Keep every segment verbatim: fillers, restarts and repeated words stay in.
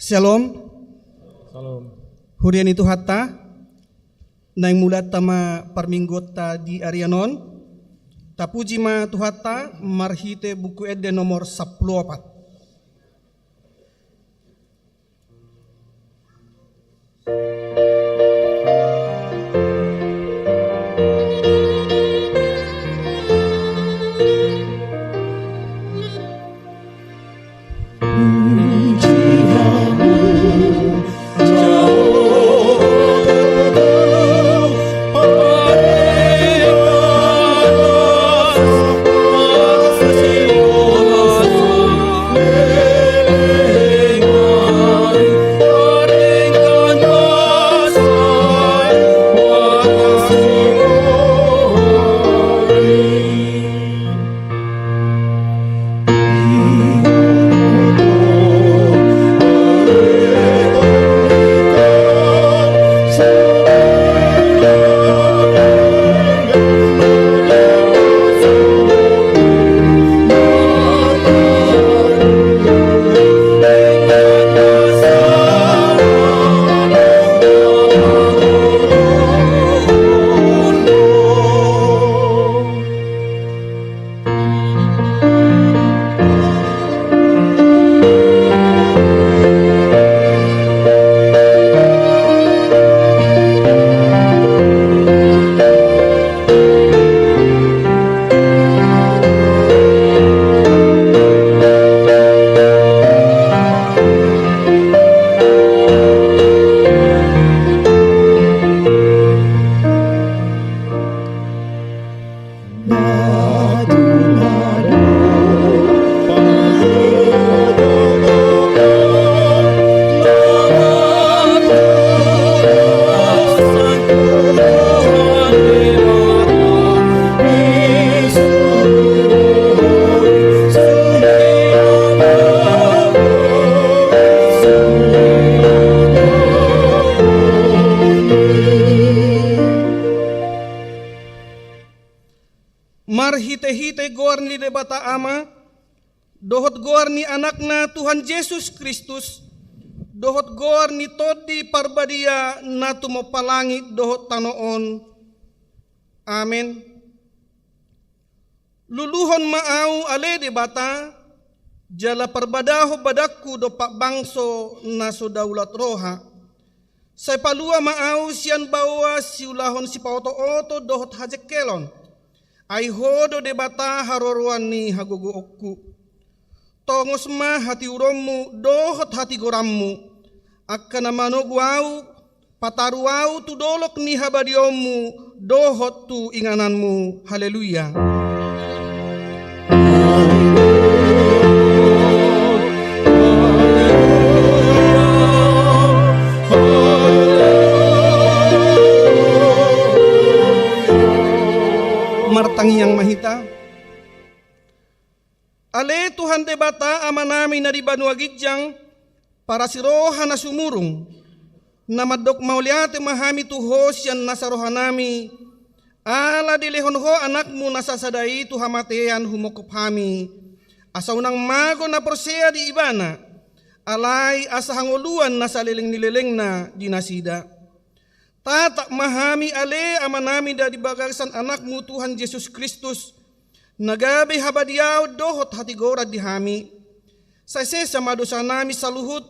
Syalom. Syalom. Huria ni Tuhanta, naeng mulanta ma parmingguonta di arian on. Tapuji ma Tuhanta marhite Buku Ende nomor sampulu opat. Marhitehite goar ni Debata Ama, dohot goar ni Anakna Tuhan Jesus Kristus, dohot goar ni Tondi Parbadia na tumompa langit dohot tano on. Amen. Luluhon ma ahu ale Debata, jala parbadahon badanku dompak bangso na so daulat roha. Sai palua ma ahu sian baoa siulahon sipaotooto dohot hajengkelon. Ai Ho do Debata haroroan ni hagogoonku. Tongos ma hatiuronmu dohot hatigoranmu, angka na manogu ahu, pataru ahu tu dolok ni habadiaonmu dohot tu ingananmu. Haleluya. Martangiang ma hita. Ale Tuhan Debata Amanami na di banua ginjang, parasi roha na sumurung, na mandok mauliate ma hami tu Ho sian nasa rohanami, ala dilehon Ho Anakmu na sasada i tu hamatean humongkop hami, asa unang mago na porsea di Ibana, alai asa hangoluan na saleleng ni lelengna di nasida. Tatap ma hami ale Amanami na di bagasan Anakmu Tuhan Jesus Kristus, na gabe habadiaon dohot hatigoran di hami. Sai sesa ma dosanami saluhut,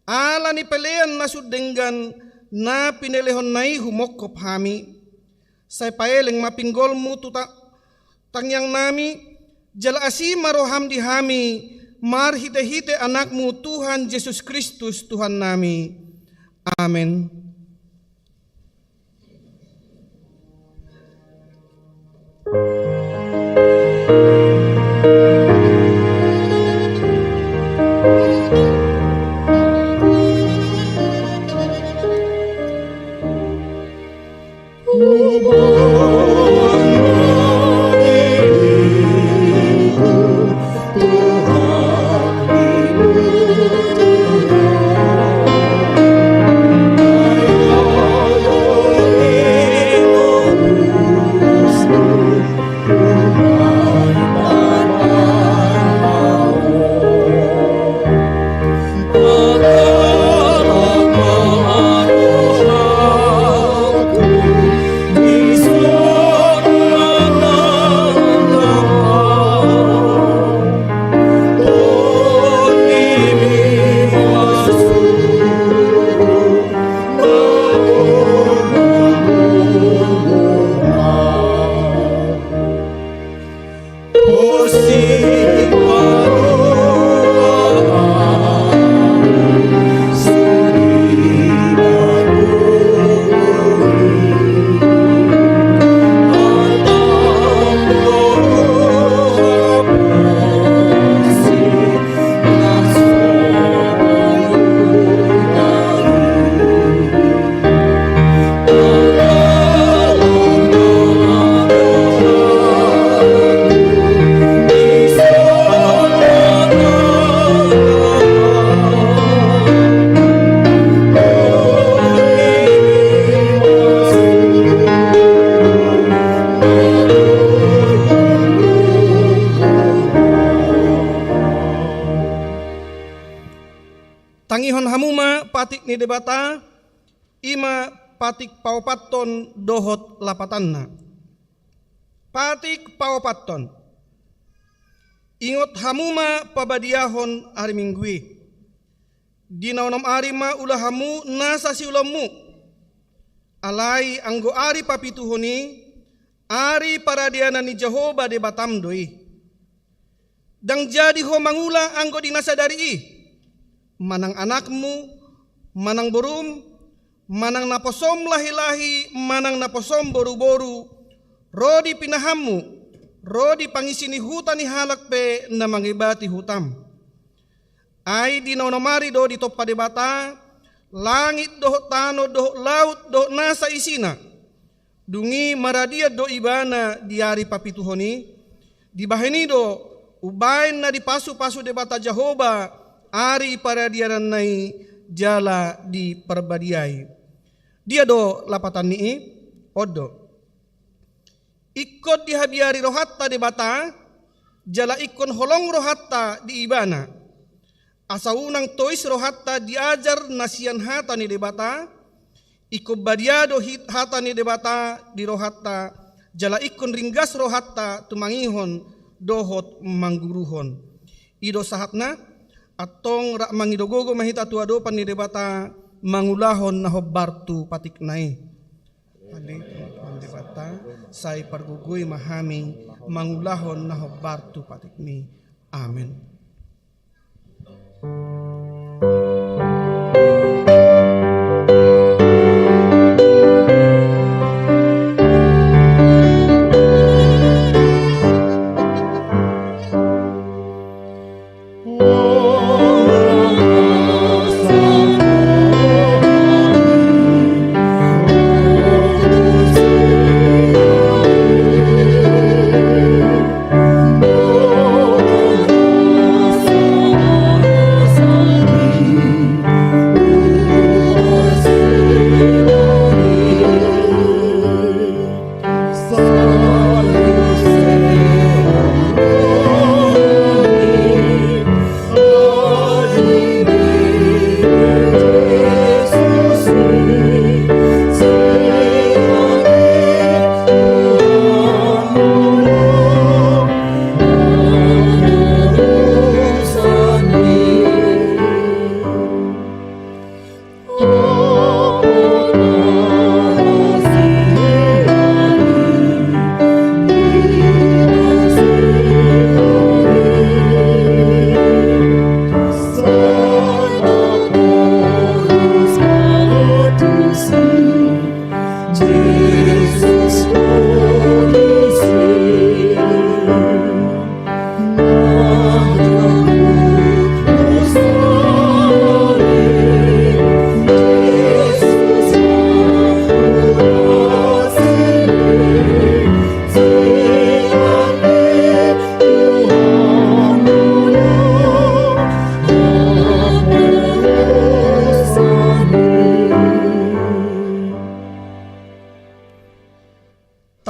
ala ni pelean na sun denggan na pinelehonna i humongkop hami. Sai paeleng ma pinggolmu tu ta-, tangiangnami, jala asi ma roham di hami, marhitehite Anakmu Tuhan Jesus Kristus Tuhannami. Amen. Tangihon hamu ma patik ni Debata, i ma patik paopathon dohot lapatanna. Patik paopathon. Ingot hamu ma pabadiahon ari Minggu i. Di na onom ari ma ula hamu nasa siulaonmu. Alai anggo ari papituhon i, ari paradianan ni Jahowa Debatam do i. Ndang jadi ho mangula anggo di na sadari i, manang anakmu, manang borum, manang naposom lahi-lahi, manang naposom boru-boru, ro di pinahanmu, ro di pangisi ni huta ni halak pe na mangebati hutam. Ai di na onom ari do ditompa Debata langit dohot tano dohot laut dohot nasa isina. Dung i maradian do Ibana di ari papituhon i. Dibahen i do umbaen na dipasu-pasu Debata Jahowa ari paradiananna i jala diparbadiai. Dia do lapatan ni i? On do. Ingkon dihabiari rohanta Debata, jala ingkon holong rohanta di Ibana. Asa unang tois rohanta di ajar na sian hata ni Debata, ingkon badia do hit-, hata ni Debata di rohanta, jala ingkon ringgas rohanta tumangihon dohot mangguruhon. I do sahatna, antong rap mangido gogo ma hita tu adopan ni Debata, mangulahon na hombar tu patikna i. Ale Tuhan Debata, sai pargogoi ma hami mangulahon na hombar tu patikmi. Amen.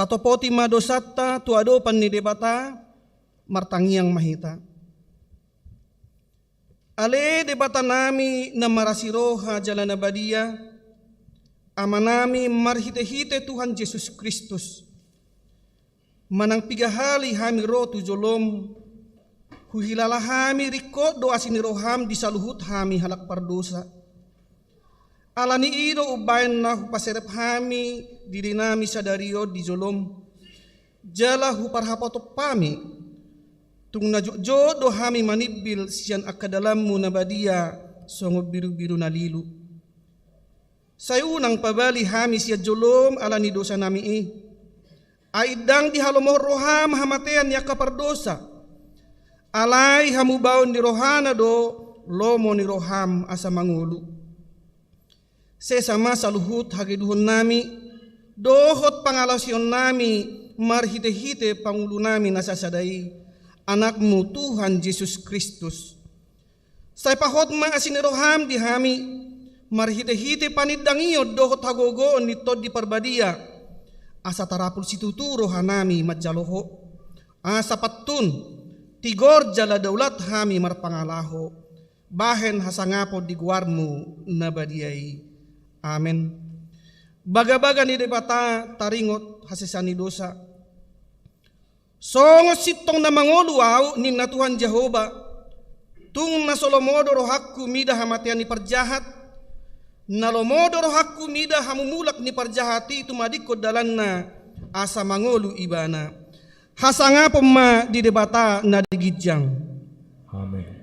Tatopoti ma dosanta tu adopan ni Debata, martangiang ma hita. Ale Debatanami na marasi roha jala na badia, Amanami marhite-hite Tuhan Jesus Kristus, manang piga hali hami ro tu jolom, huhilala hami ringkot do asi ni roham di saluhut hami halak pardosa. Ala ni i do umbaen na hupaserep hami dirinami sadari on di jolom, jala huparhapothop hami, tung na jotjot do hami manimbil sian angka dalanmu na badia songon birubiru na lilu. Sai unang pabali hami sian jolom ala ni dosanami i. Ai ndang dihalomohon roham hamatean ni angka pardosa. Alai hamubaon ni rohana do lomo ni roham asa mangolu. Sesa ma saluhut hagedukannami dohot pangalaosionnami marhite-hite pangulunami na sasada i, Anakmu Tuhan Jesus Kristus. Sai pahot ma asi ni roham di hami, marhite-hite panindangion dohot hagogoon ni Tondi Parbadia, asa tarapul situtu rohanami manjalo Ho. Asa pantun, tigor jala daulat hami marpangalaho. bahen hasangapon di goarmu na badia i. Amen. Bagabaga ni Debata taringot hasesaan ni dosa. Songon sintong na mangolu ahu, ninna Tuhan Jahowa, tung na so lomo do rohangku mida hamatean ni parjahat, na lomo do rohangku mida hamumulak ni parjahat i tumadingkon dalanna asa mangolu ibana. Hasangapon ma di Debata na di ginjang. Amen.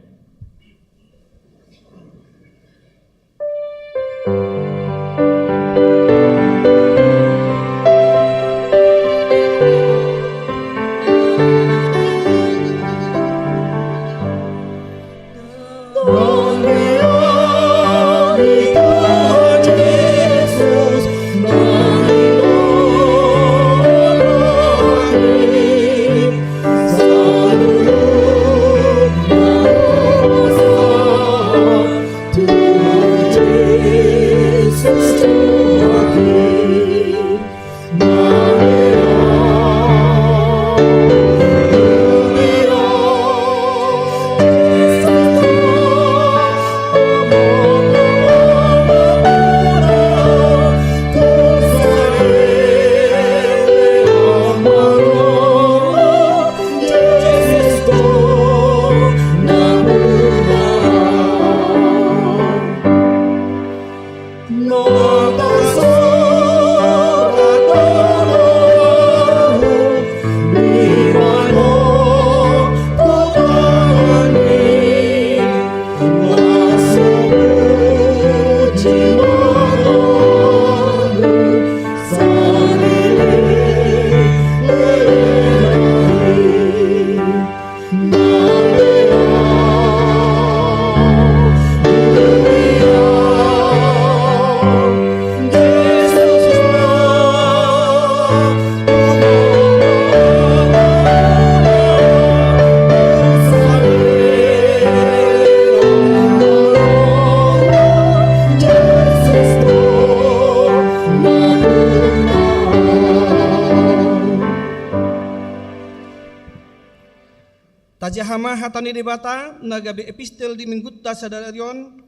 Tajaha ma hata ni Debata na gabe epistel di Minggunta sadari on,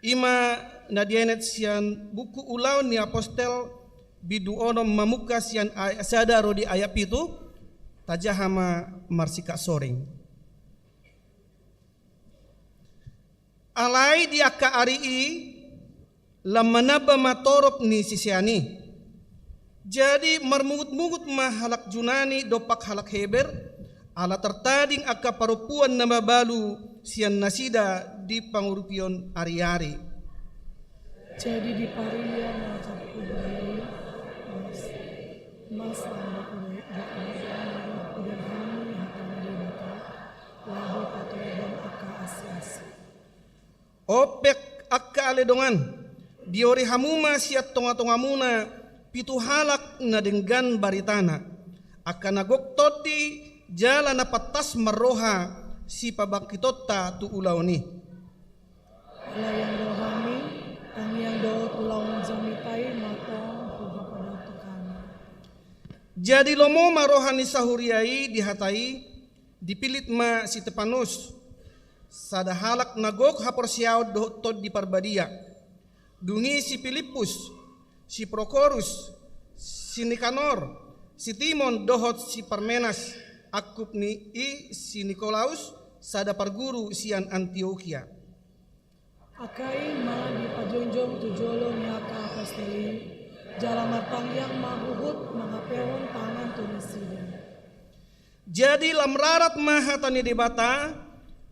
i ma na dienet sian buku Ulaon ni Apostel, bindu onom, mamungka sian ayat sada ro di ayat pitu. Tajaha ma marsisoreng. Alai di angka ari i, lam manamba ma torop ni sisean i. Jadi marmungutmungut ma halak Junani dompak halak Heber, ala tartading angka parompuan na mabalu sian nasida di pangurupion ariari. Jadi diparia ma angka parompuan i, mas, mas, laho patorobon angka asiasi. Ope angka ale dongan, diori hamu ma sian tongatongamuna pitu halak na denggan baritana, angka na gok tondi jala na pantas marroha sipabangkitonta tu ulaon i. Ala iang do hami, tangiang dohot ulaon jamita i ma tong hupaboa tu hami. Jadi lomo ma roha ni sahuria i di hata i, dipillit ma si Stepanus, sada halak na gok haporseaon dohot Tondi Parbadia. Dung i si Pilippus, si Prokorus, si Nikanor, si Timon dohot si Parmenas, angkup ni i si Nikolaus, sada parguru sian Antiokia. Angka i ma dipajongjong tu jolo ni angka apostel i, jala martangiang ma huhut mangapehon tangan tu nasida. Jadi lam rarat ma hata ni Debata,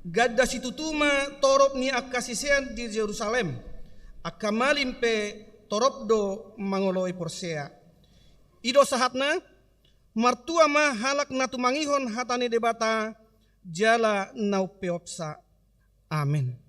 ganda situtu ma torop ni angka sisean di Jerusalem, angka malim pe torop do mangoloi porsea. I do sahatna, martua ma halak na tumangihon hata ni Debata, jala na umpeopsa. Amen.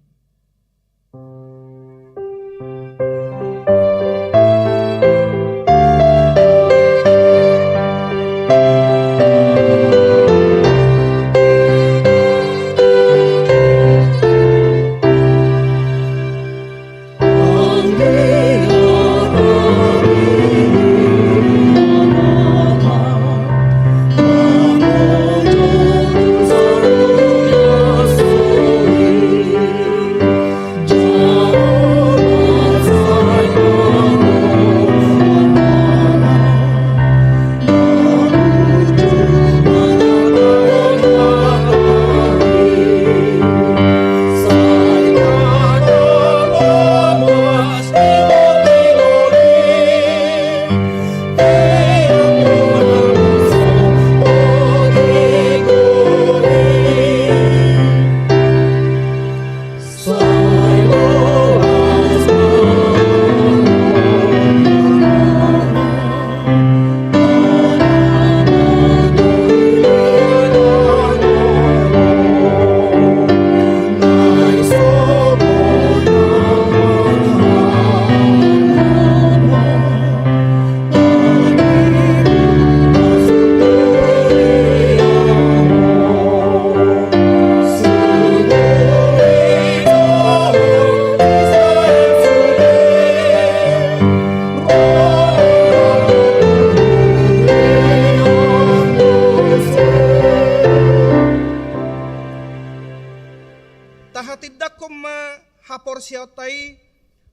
Tahatindangkon ma haporseaonta i,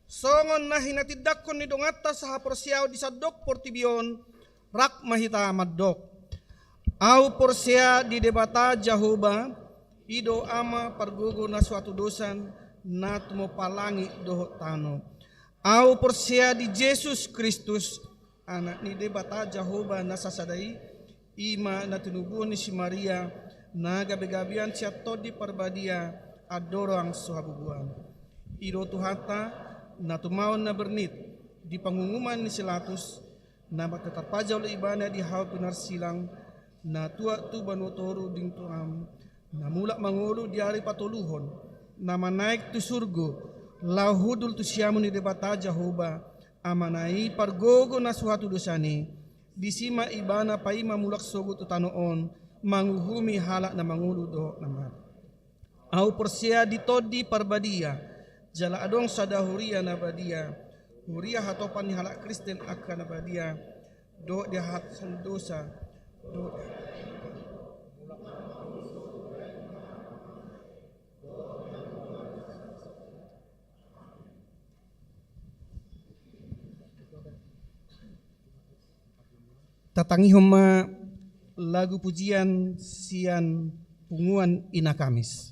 songon na hinatindangkon ni donganta sahaporseaon di sandok portibi on, rap ma hita mandok. Ahu porsea di Debata Jahowa, i do Ama pargogo na so hatudosan, na tumompa langit dohot tano. Ahu porsea di Jesus Kristus, Anak ni Debata Jahowa na sasada i, i ma na tinubuhon ni si Maria, na gabegabean sian Tondi Parbadia, andorang so habubuhan. I do Tuhanta, na tumaon na bernit, di pangunguman ni si Latus, na martarpaja olo ibana di hau pinarsilang, na tuat tu banua toru denggan tu am, na mulak mangolu di ari patoluhon, na manaek tu surgo, laho hundul tu siamun ni Debata Jahowa, Amana i pargogo na so hatudosan i, disi ma ibana paima mulak sogot tu tano on, manguhumi halak na mangolu dohot na mate. Ahu porsea di Tondi Parbadia, jala adong sada huria na badia, huria hatopan ni halak Kristen angka na badia, dohot di hahaton dosa, dohot Tatangihon ma lagu pujian sian punguan Ina Kamis.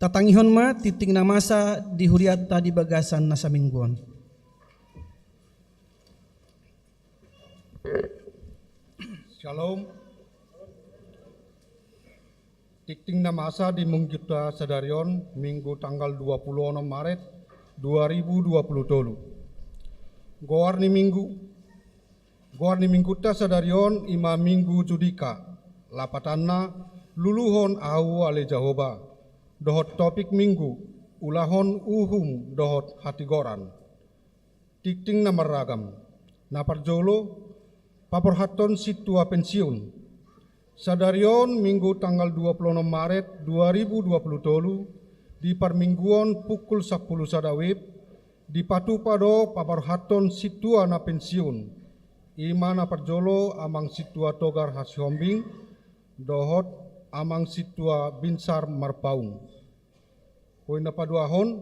Tatangihon ma tingting na masa di hurianta di bagasan na saminggu on. Shalom. Tingting na masa di minggunta sadari on, Minggu tanggal dua pulu onom Maret dua ribu dua pulu tolu. Goar ni minggu, goar ni minggunta sadari on i ma Minggu Judika, lapatanna, Luluhon Ahu Ale Jahowa, dohot topik minggu, Ulahon uhum dohot hatigoran. Tingting na marragam. Na parjolo, paborhathon sintua pensiun. Sadari on, Minggu tanggal dua pulu onom Maret dua ribu dua pulu tolu, di parmingguon pukul sampulu sada WIB, dipatupa do paborhathon sintua na pensiun. I ma na parjolo Amang Sintua Togar Hasihombing, dohot Amang Sintua Binsar Marpaung. Poin na paduahon,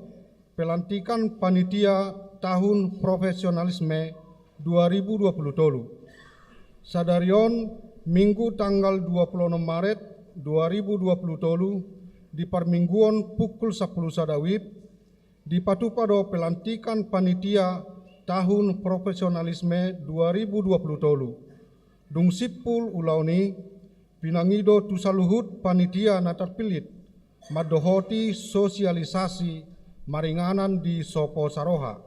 pelantikan panitia tahun profesionalisme dua ribu dua pulu tolu. Sadari on, Minggu tanggal dua pulu onom Maret dua ribu dua pulu tolu, di parmingguon pukul sampulu sada WIB, dipatupa do pelantikan panitia tahun profesionalisme dua ribu dua pulu tolu. Dung simpul ulaon i, pinangido tu saluhut panitia na tarpillit mandohoti sosialisasi maringanan di Sopo Saroha.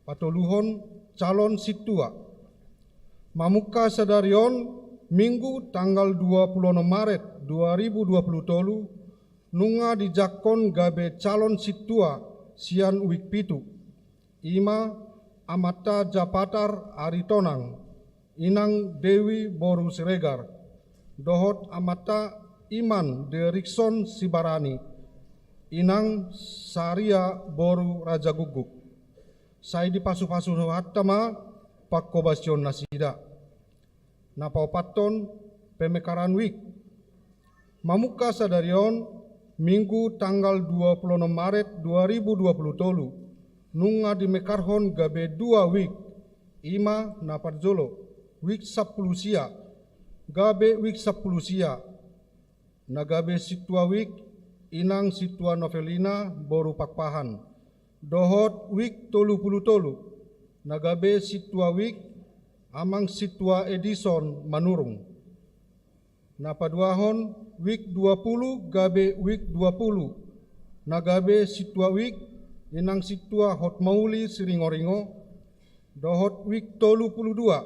Patoluhon, calon sintua. Mamungka sadari on, Minggu tanggal dua pulu onom Maret dua ribu dua pulu tolu, nunga dijangkon gabe calon sintua sian WIB pitu. I ma Amanta Japatar Aritonang, Inang Dewi boru Siregar, dohot Amanta Iman Derikson Sibarani, Inang Saria boru Rajagukguk. Sai dipasupasu Tuhanta ma panghobasion nasida. Na paopathon, pemekaran WIB. Mamungka sadari on, Minggu tanggal dua pulu onom Maret dua ribu dua pulu tolu, nunga dimekarhon gabe dua WIB, i ma na parjolo, WIB sampulu sia, gabe WIB sampulu sia, na gabe sintua WIB, Inang Sintua Novelina boru Pakpahan, dohot WIB tolu pulu tolu, na gabe sintua WIB, Amang Sintua Edison Manurung. Na paduahon, WIB dua pulu gabe WIB dua pulu, na gabe sintua WIB, Inang Sintua Hotmauli Siringoringo, dohot WIB tolu pulu dua,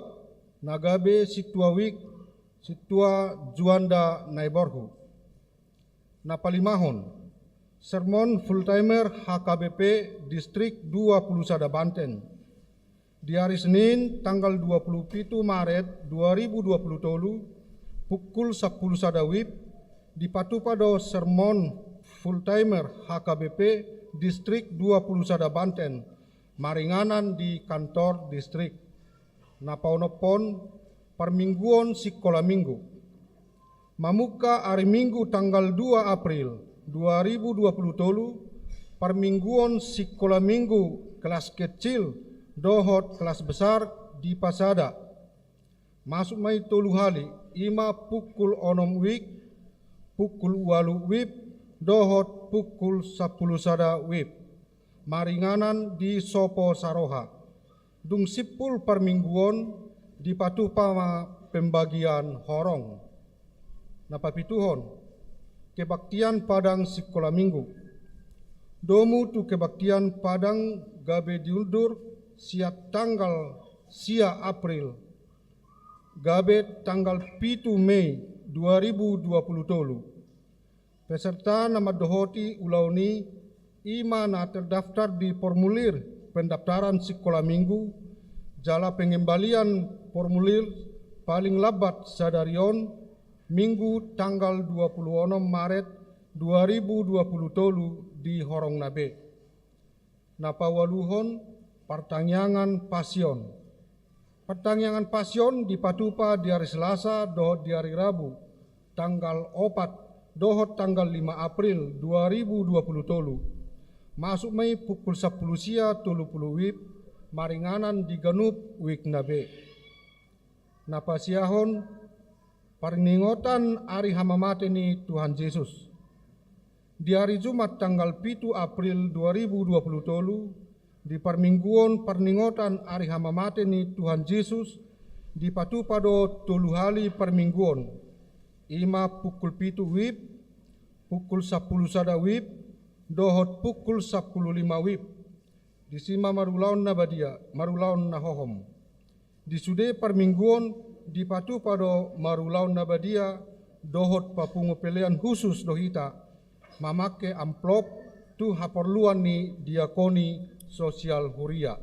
na gabe sintua WIB, Sintua Juanda Naiborhu. Na palimahon, sermon full timer H K B P Distrik dua pulu sada Banten. Di ari Senin, tanggal dua pulu pitu Maret dua ribu dua pulu tolu, pukul sampulu sada WIB, dipatupa do sermon full timer H K B P Distrik dua pulu sada Banten, maringanan di kantor distrik. Na paonomhon, parmingguon sikola minggu. Mamungka ari Minggu tanggal dua April dua ribu dua pulu tolu, parmingguon sikola minggu kelas kecil dohot kelas besar dipasada. Masuk ma i tolu hali, i ma pukul onom WIB, pukul ualu WIB, dohot pukul sampulu sada WIB. Maringanan di Sopo Saroha. Dung simpul parmingguon, dipatupa ma pembagian horong. Na papituhon, kebaktian padang sikola minggu. Domu tu kebaktian padang gabe diundur sian tanggal sia April gabe tanggal pitu Mei dua ribu dua pulu tolu. Peserta na mandohoti ulaon i, i ma na terdaftar di formulir pendaftaran sikola minggu, jala pengembalian formulir paling lambat sadari on, Minggu tanggal dua pulu onom Maret dua ribu dua pulu tolu di horong na be. Na paualuhon, partangiangan pasion. Partangiangan pasion dipatupa di ari Selasa dohot di ari Rabu, tanggal opat dohot tanggal lima April dua ribu dua pulu tolu. Masuk ma i pukul sampulu sia tolu pulu WIB, maringanan di ganup WIB na be. Na pasiahon, parningotan ari hamamate ni Tuhan Jesus. Di ari Jumat tanggal pitu April dua ribu dua pulu tolu, di parmingguon parningotan ari hamamate ni Tuhan Jesus, dipatupa do tolu hali parmingguon, i ma pukul pitu wib, pukul sampulu sada wib, dohot pukul sampulu lima wib. Disi ma marulaon na badia, marulaon na hohom. Di sude parmingguon dipatupa do marulaon na badia dohot papungu pelean husus do hita, mamangke amplop tu haporluan ni diakoni sosial huria.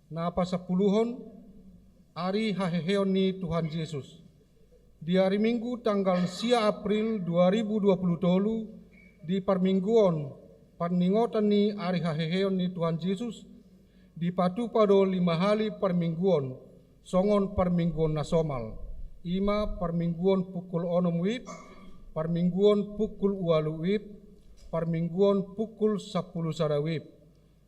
Na pasampuluhon, ari haheheon ni Tuhan Jesus. Di ari Minggu tanggal sia April dua ribu dua pulu tolu, di parmingguon parningotan ni ari haheheon ni Tuhan Jesus, dipatupa do lima hali parmingguon, songon parmingguon na somal. I ma parmingguon pukul onom wib, parmingguon pukul ualu wib, parmingguon pukul sampulu sada wib,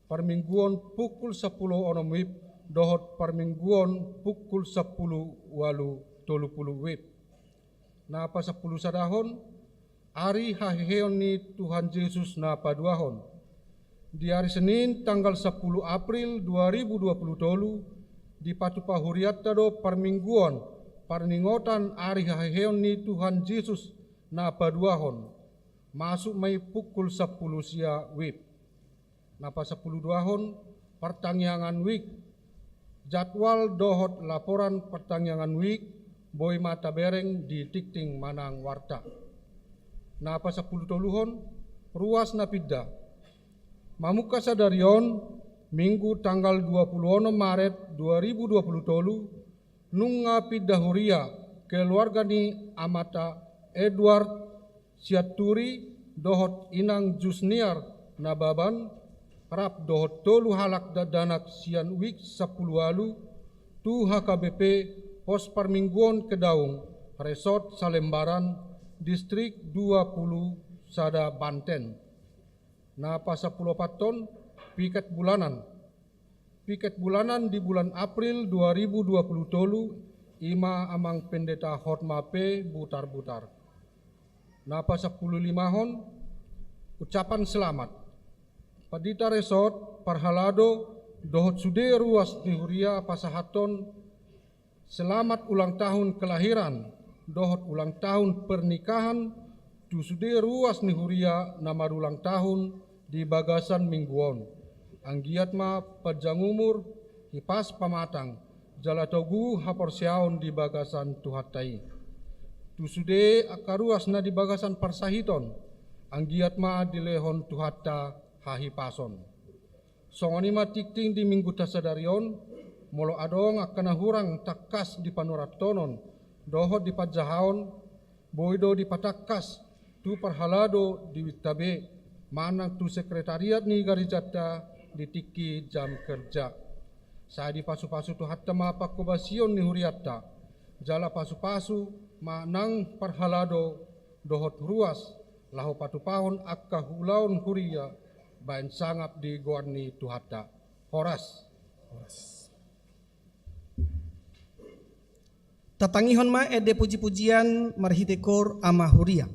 parmingguon pukul sampulu onom wib, dohot parmingguon pukul sampulu ualu tolu pulu wib. Na pasampulu sadahon, ari haheheon ni Tuhan Jesus na paduahon. Di ari Senin tanggal sampulu April dua ribu dua pulu tolu, dipatupa hurianta do parmingguon parningotan ari haheheon ni Tuhan Jesus na paduahon, masuk ma i pukul sampulu sia wib. Na pasampulu duahon, partangiangan wib. Jadwal dohot laporan partangiangan wib boi ma tabereng di tingting manang warta. Na pasampulu toluhon, ruas na pinda. Mamungka sadari on, Minggu tanggal dua pulu onom Maret dua ribu dua pulu tolu, nunga pinda huria keluarga ni amanta Edward Sianturi dohot inang Jusniar Nababan, rap dohot tolu halak dakdanak sian wib sampulu ualu, tu H K B P Pos Parmingguon Kedaung, Resort Salembaran, Distrik dua pulu sada Banten. Na pasampulu opathon, piket bulanan. Piket bulanan di bulan April dua ribu dua pulu tolu, i ma amang pendeta Hotma P Butarbutar. Na pasampulu limahon, ucapan selamat. Pandita Resort, parhalado, dohot sude ruas ni huria pasahathon selamat ulang tahun kelahiran dohot ulang tahun pernikahan tu sude ruas ni huria na marulang tahun di bagasan minggu on. Anggiat ma panjang umur, hipas pamatang, jala togu haporseaon di bagasan Tuhanta i. Tu sude angka ruas na di bagasan parsahiton, anggiat ma dilehon Tuhanta hahipason. Songon i ma tingting di minggunta sadari on, molo adong angka na hurang tangkas di panurathonon dohot di panjahaon, boi do dipatangkas tu parhalado di wibta be, manang tu sekretariat ni garejanta di tingki jam kerja. Sai dipasupasu Tuhanta ma panghobasion ni hurianta, jala pasupasu ma nang parhalado dohot ruas, laho patupahon angka ulaon huria baen sangap di goar ni Tuhanta. Horas. Horas. Tatangihon ma ende pujipujian marhite kor Ama Huria.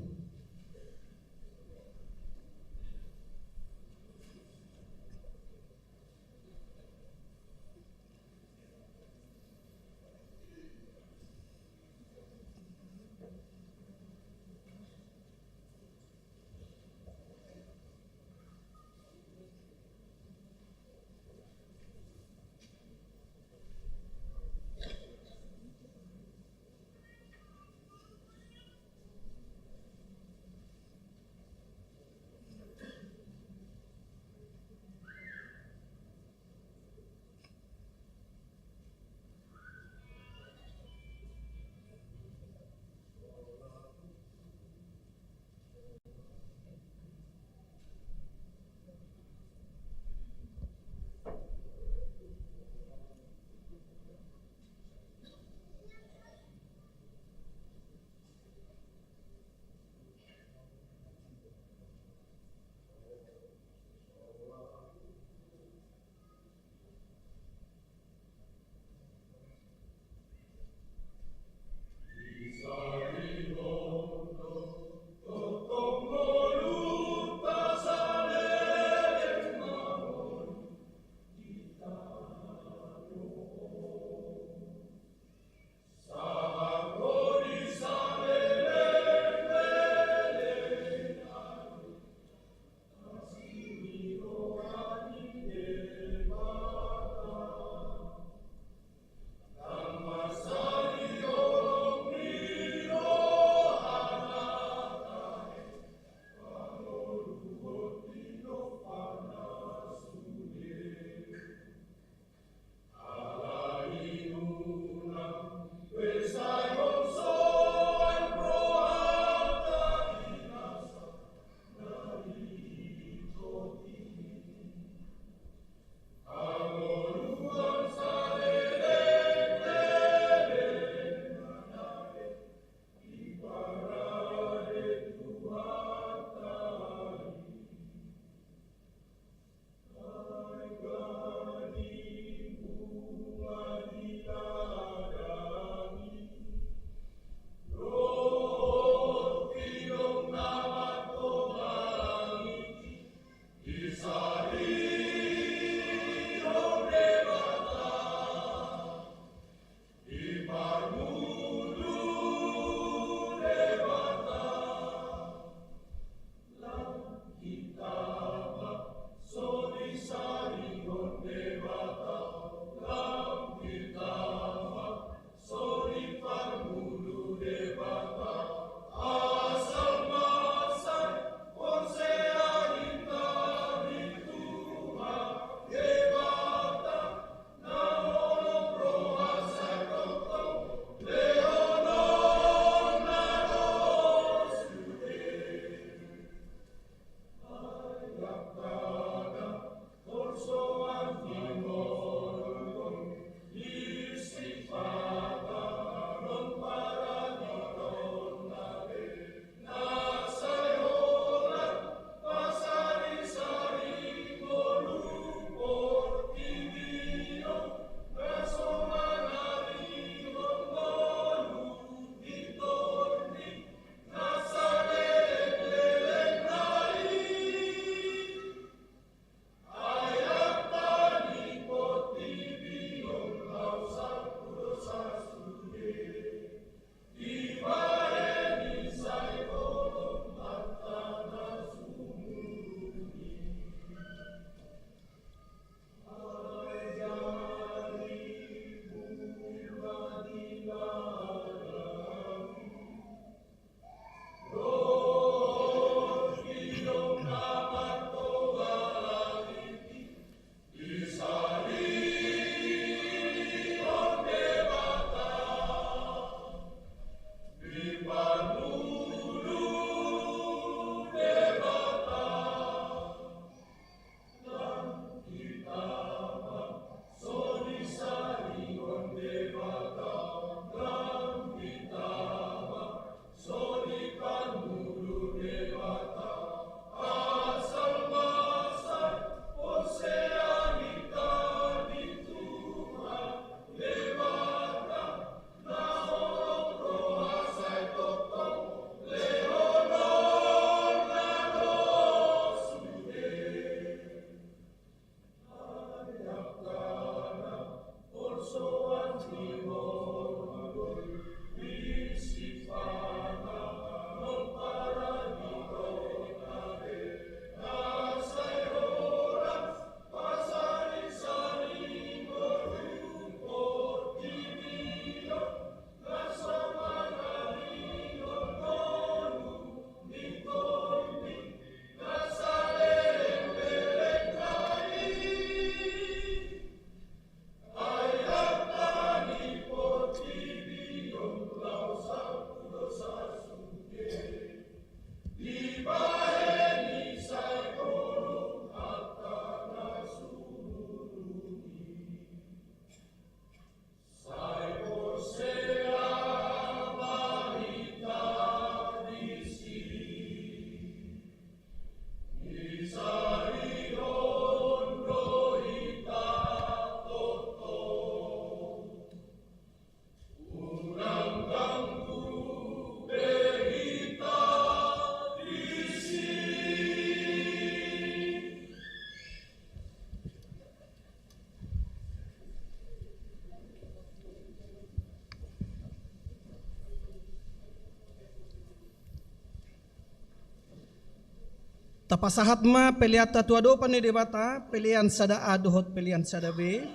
Tapasahat ma peleanta tu adopan ni Debata, pelean sada A dohot pelean sada B.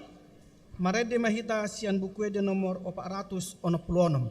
Marende ma hita sian Buku Ende nomor opat ratus onom pulu onom.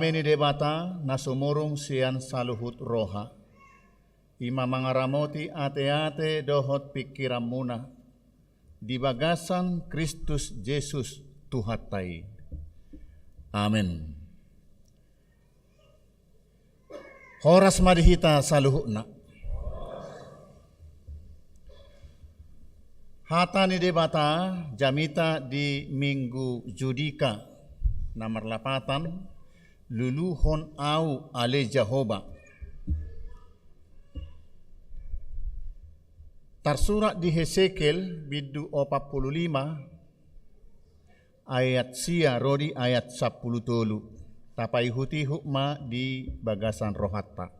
Ni Debata na sumurung sian saluhut roha, i ma mangaramoti ateate dohot pingkiranmuna di bagasan Kristus Jesus Tuhanta i. Amen. Horas ma di hita saluhutna. Hata ni Debata jamita di Minggu Judika na marlapatan Luluhon Ahu Ale Jahowa. Tarsurat di Hesekiel bindu opat pulu lima ayat sia ro di ayat sampulu tolu. Tapaihut-ihut ma di bagasan rohanta.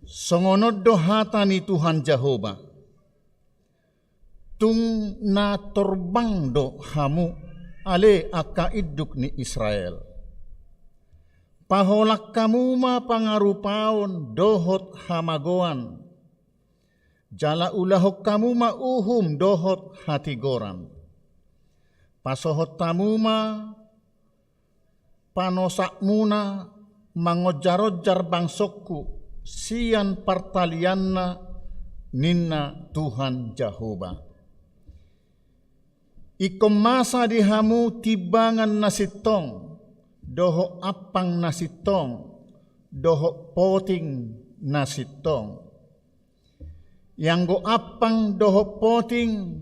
Songon on do hata ni Tuhan Jahowa: Tung na torbang do hamu, ale angka induk ni Israel. Paholang hamu ma pangarupaon dohot hamagoan, jala ulahon hamu ma uhum dohot hatigoran. Pasohot hamu ma panosakmuna mangonjar-onjar bangsongku sian partalianna, ninna Tuhan Jahowa. Ingkon masa di hamu timbangan na sintong, dohot ampang na sintong, dohot poting na sintong. Ianggo ampang dohot poting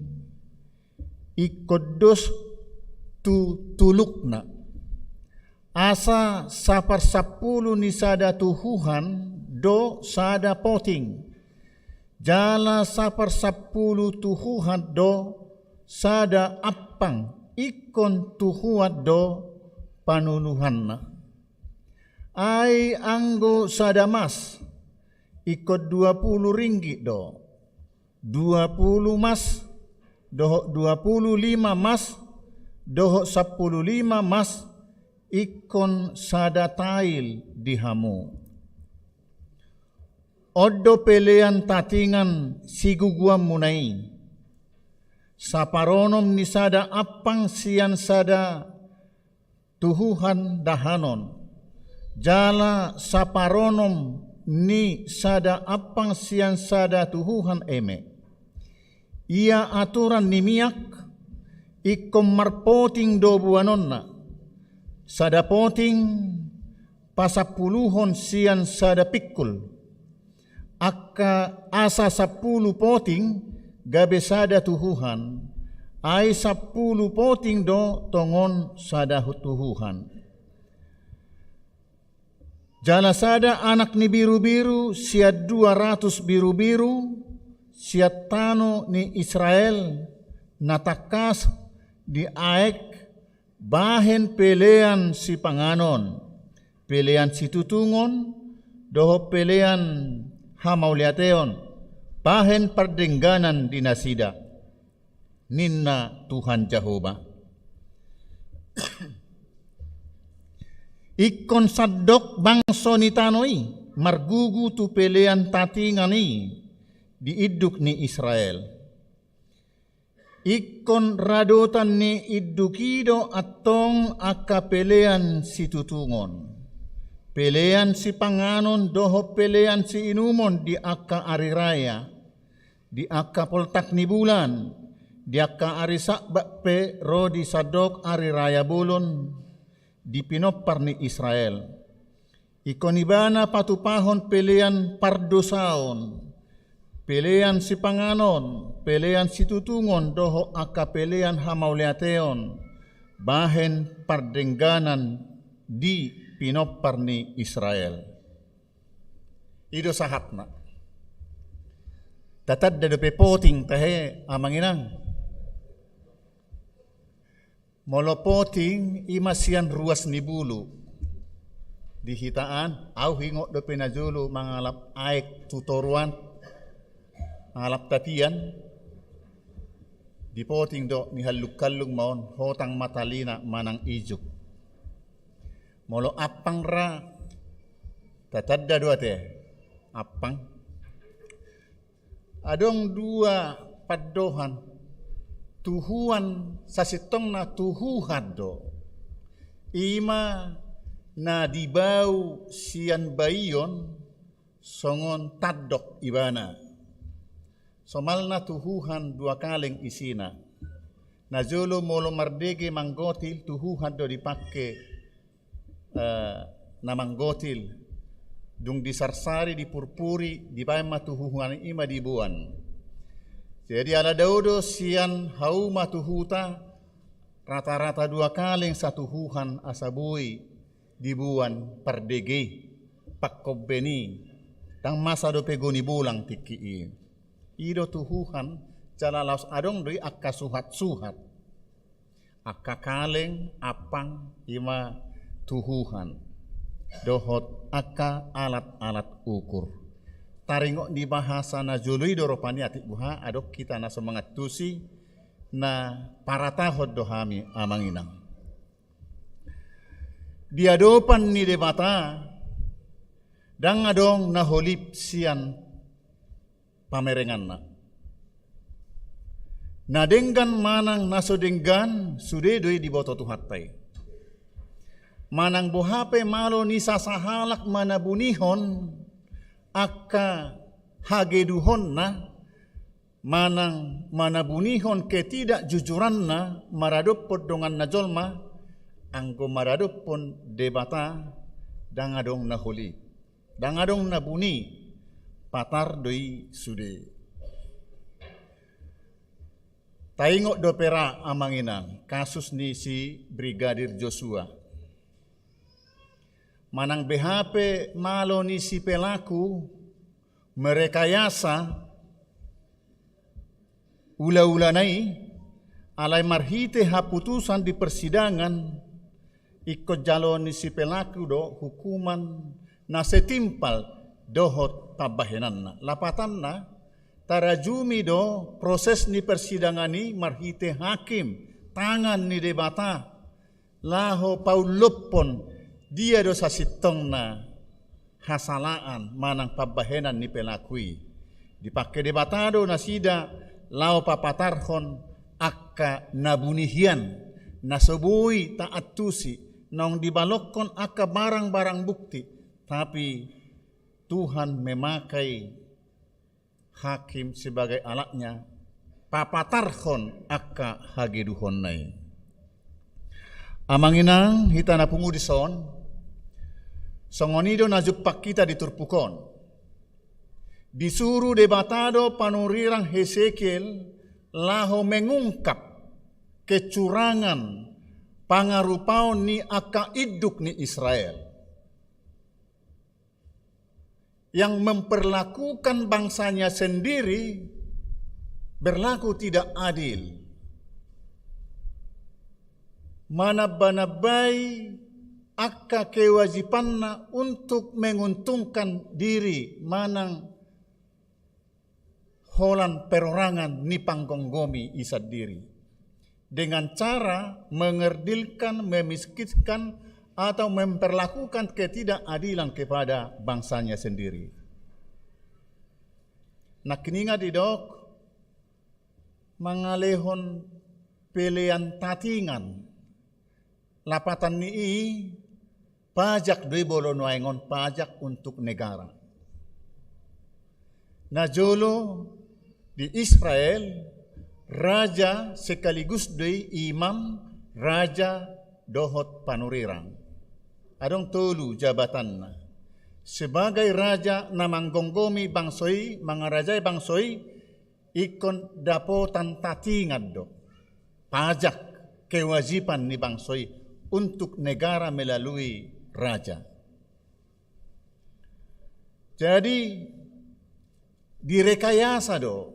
ingkon dos tu tulukna. Asa saparsampulu ni sada tuhuhan do sada poting, jala saparsampulu tuhuhan do sada ampang, ingkon tuhuan do panuluhanna. Ai anggo sada mas, ingkon dua pulu ringgit do, dua pulu mas, dohot dua pulu lima mas, dohot sampulu lima mas, ingkon sada tail di hamu. On do pelean tatingan siguguanmuna i: saparonom ni sada ampang sian sada tuhuhan dahanon, jala saparonom ni sada ampang sian sada tuhuhan eme. Ia aturan ni miak, ingkon marpoting do boanonna, sada poting pasampuluhon sian sada pingkul. Angka asa sampulu poting gabe sada tuhuhan, ai sampulu poting do tongon sada tuhuhan. Jala sada anak ni birubiru sian dua ratus birubiru sian tano ni Israel, na tangkas diaek, bahen pelean sipanganon, pelean situtungon, dohot pelean hamauliateon, bahen pardengganan di nasida, ninna Tuhan Jahowa. Ingkon sandok bangso ni tano i margugu tu pelean tatingan i di induk ni Israel. Ingkon radotan ni induk i do antong angka pelean situtungon, pelean sipanganon dohot pelean siinumon di angka ari raya, di angka poltak ni bulan, di angka ari Sabat pe ro di sandok ari raya bolon di pinompar ni Israel. Ingkon ibana patupahon pelean pardosaon, pelean sipanganon, pelean situtungon dohot angka pelean hamauliateon, bahen pardengganan di pinompar ni Israel. I do sahatna. Tatanda dope poting tahe, amang inang? Molo poting i ma sian ruas ni bulu. Di hita an, au huingot dope najolo mangalap aek tu toruan, mangalap tapian, dipoting do, nihallung-hallung ma on, hotang ma talina manang ijuk. Molo ampang ra, tatanda do ate, ampang. Adong dua pandohan, tuhuan, sasintongna tuhuhan do. I ma na dibau sian baion songon tandok ibana. Somalna tuhuhan dua kaleng isina. Na jolo molo mardege manggotil, tuhuhan do dipangke, eh, na manggotil. Dung disarsari, dipurpuri, dibaen ma tuhuhan i ma diboan. Jadi ala dao do sian hauma tu huta, rata-rata dua kaleng satuhuhan asa boi diboan pardege i, pangkombeni, ndang masa dope goni bolang tingki i. I do tuhuhan jala laos adong do i angka suhat-suhat. Angka kaleng, ampang, i ma tuhuhan. Dohot angka alat-alat ukur. Taringot ni bahasa na jolo i do rupani atik boha, adong hita na so mangantusi, na paratahon do hami amang inang. Di adopan ni Debata, ndang adong na holip sian pamerenganna. Na denggan manang na so denggan, sude do i diboto Tuhanta i. Manang boha pe malo ni sasahalak manabunihon angka hageduhonna, manang manabunihon ketidakjujuranna maradophon donganna jolma, anggo maradophon Debata ndang adong na holip, ndang adong na buni, patar do i sude. Taingot dope ra amang inang kasus ni si Brigadir Joshua. Manang beha pe malo ni si pelaku merekayasa ula-ulana i, alai marhite haputusan di persidangan, ingkon jalo ni si pelaku do hukuman na setimpal dohot pambahenanna. Lapatanna, tarajumi do proses ni persidangan i marhite hakim, tangan ni Debata, laho paullophon dia do sasintongna hasalaan manang pambahenan ni pelaku i. Dipangke Debata do nasida laho papatarhon angka na buni hian, na so boi taantusi, naung dibalokkon angka barang-barang bukti, tapi Tuhan memakai hakim sebagai alatnya, papatarhon angka hageduhonna i. Amang inang, hita na pungu dison, songon i do na jumpang hita di turpuk on. Disuru Debata do panurirang Hesekiel laho mengungkap kecurangan pangarupaon ni angka induk ni Israel. Yang memperlakukan bangsanya sendiri berlaku tidak adil. Manamba-nambai angka kewajibanna untuk menguntungkan diri manang holan perorangan ni panggomgomi i sandiri, dengan cara mengerdilkan, memiskinkan, atau memperlakukan ketidakadilan kepada bangsanya sendiri. Nangkiningan didok mangalehon pelean tatingan. Lapatan ni i, pajak do i molo nuaeng on, pajak untuk negara. Na jolo di Israel, raja sekaligus do i imam, raja dohot panurirang. Adong tolu jabatanna. Sebagai raja na manggomgomi bangso i, mangarajai bangso i, ingkon dapotan tatingan do, pajak, kewajiban ni bangso i untuk negara melalui raja. Jadi, direkayasa do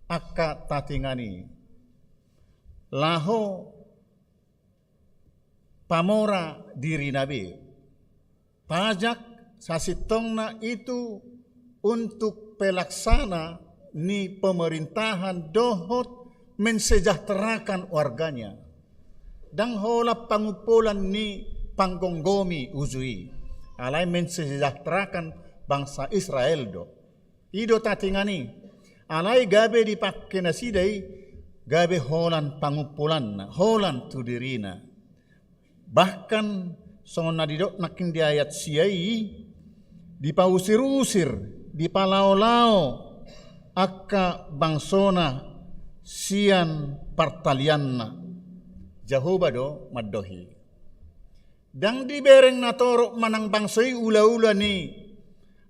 angka tatingan i laho pamora dirina be. Pajak sasintongna itu untuk pelaksana ni pemerintahan dohot mensejahterakan warganya. Ndang holan pangumpolan ni panggomgomi uju i, alai mensejahterakan bangsa Israel do. I do tatingan i. Alai gabe dipangke nasida i, gabe holan pangumpolanna, holan tu dirina. Bahkan songon na didok nangkin di ayat sia i, dipausir-usir, dipalao-lao angka bangsona sian partalianna. Jahowa do mandohi. Ndang dibereng natorop manang bangso i ula-ula ni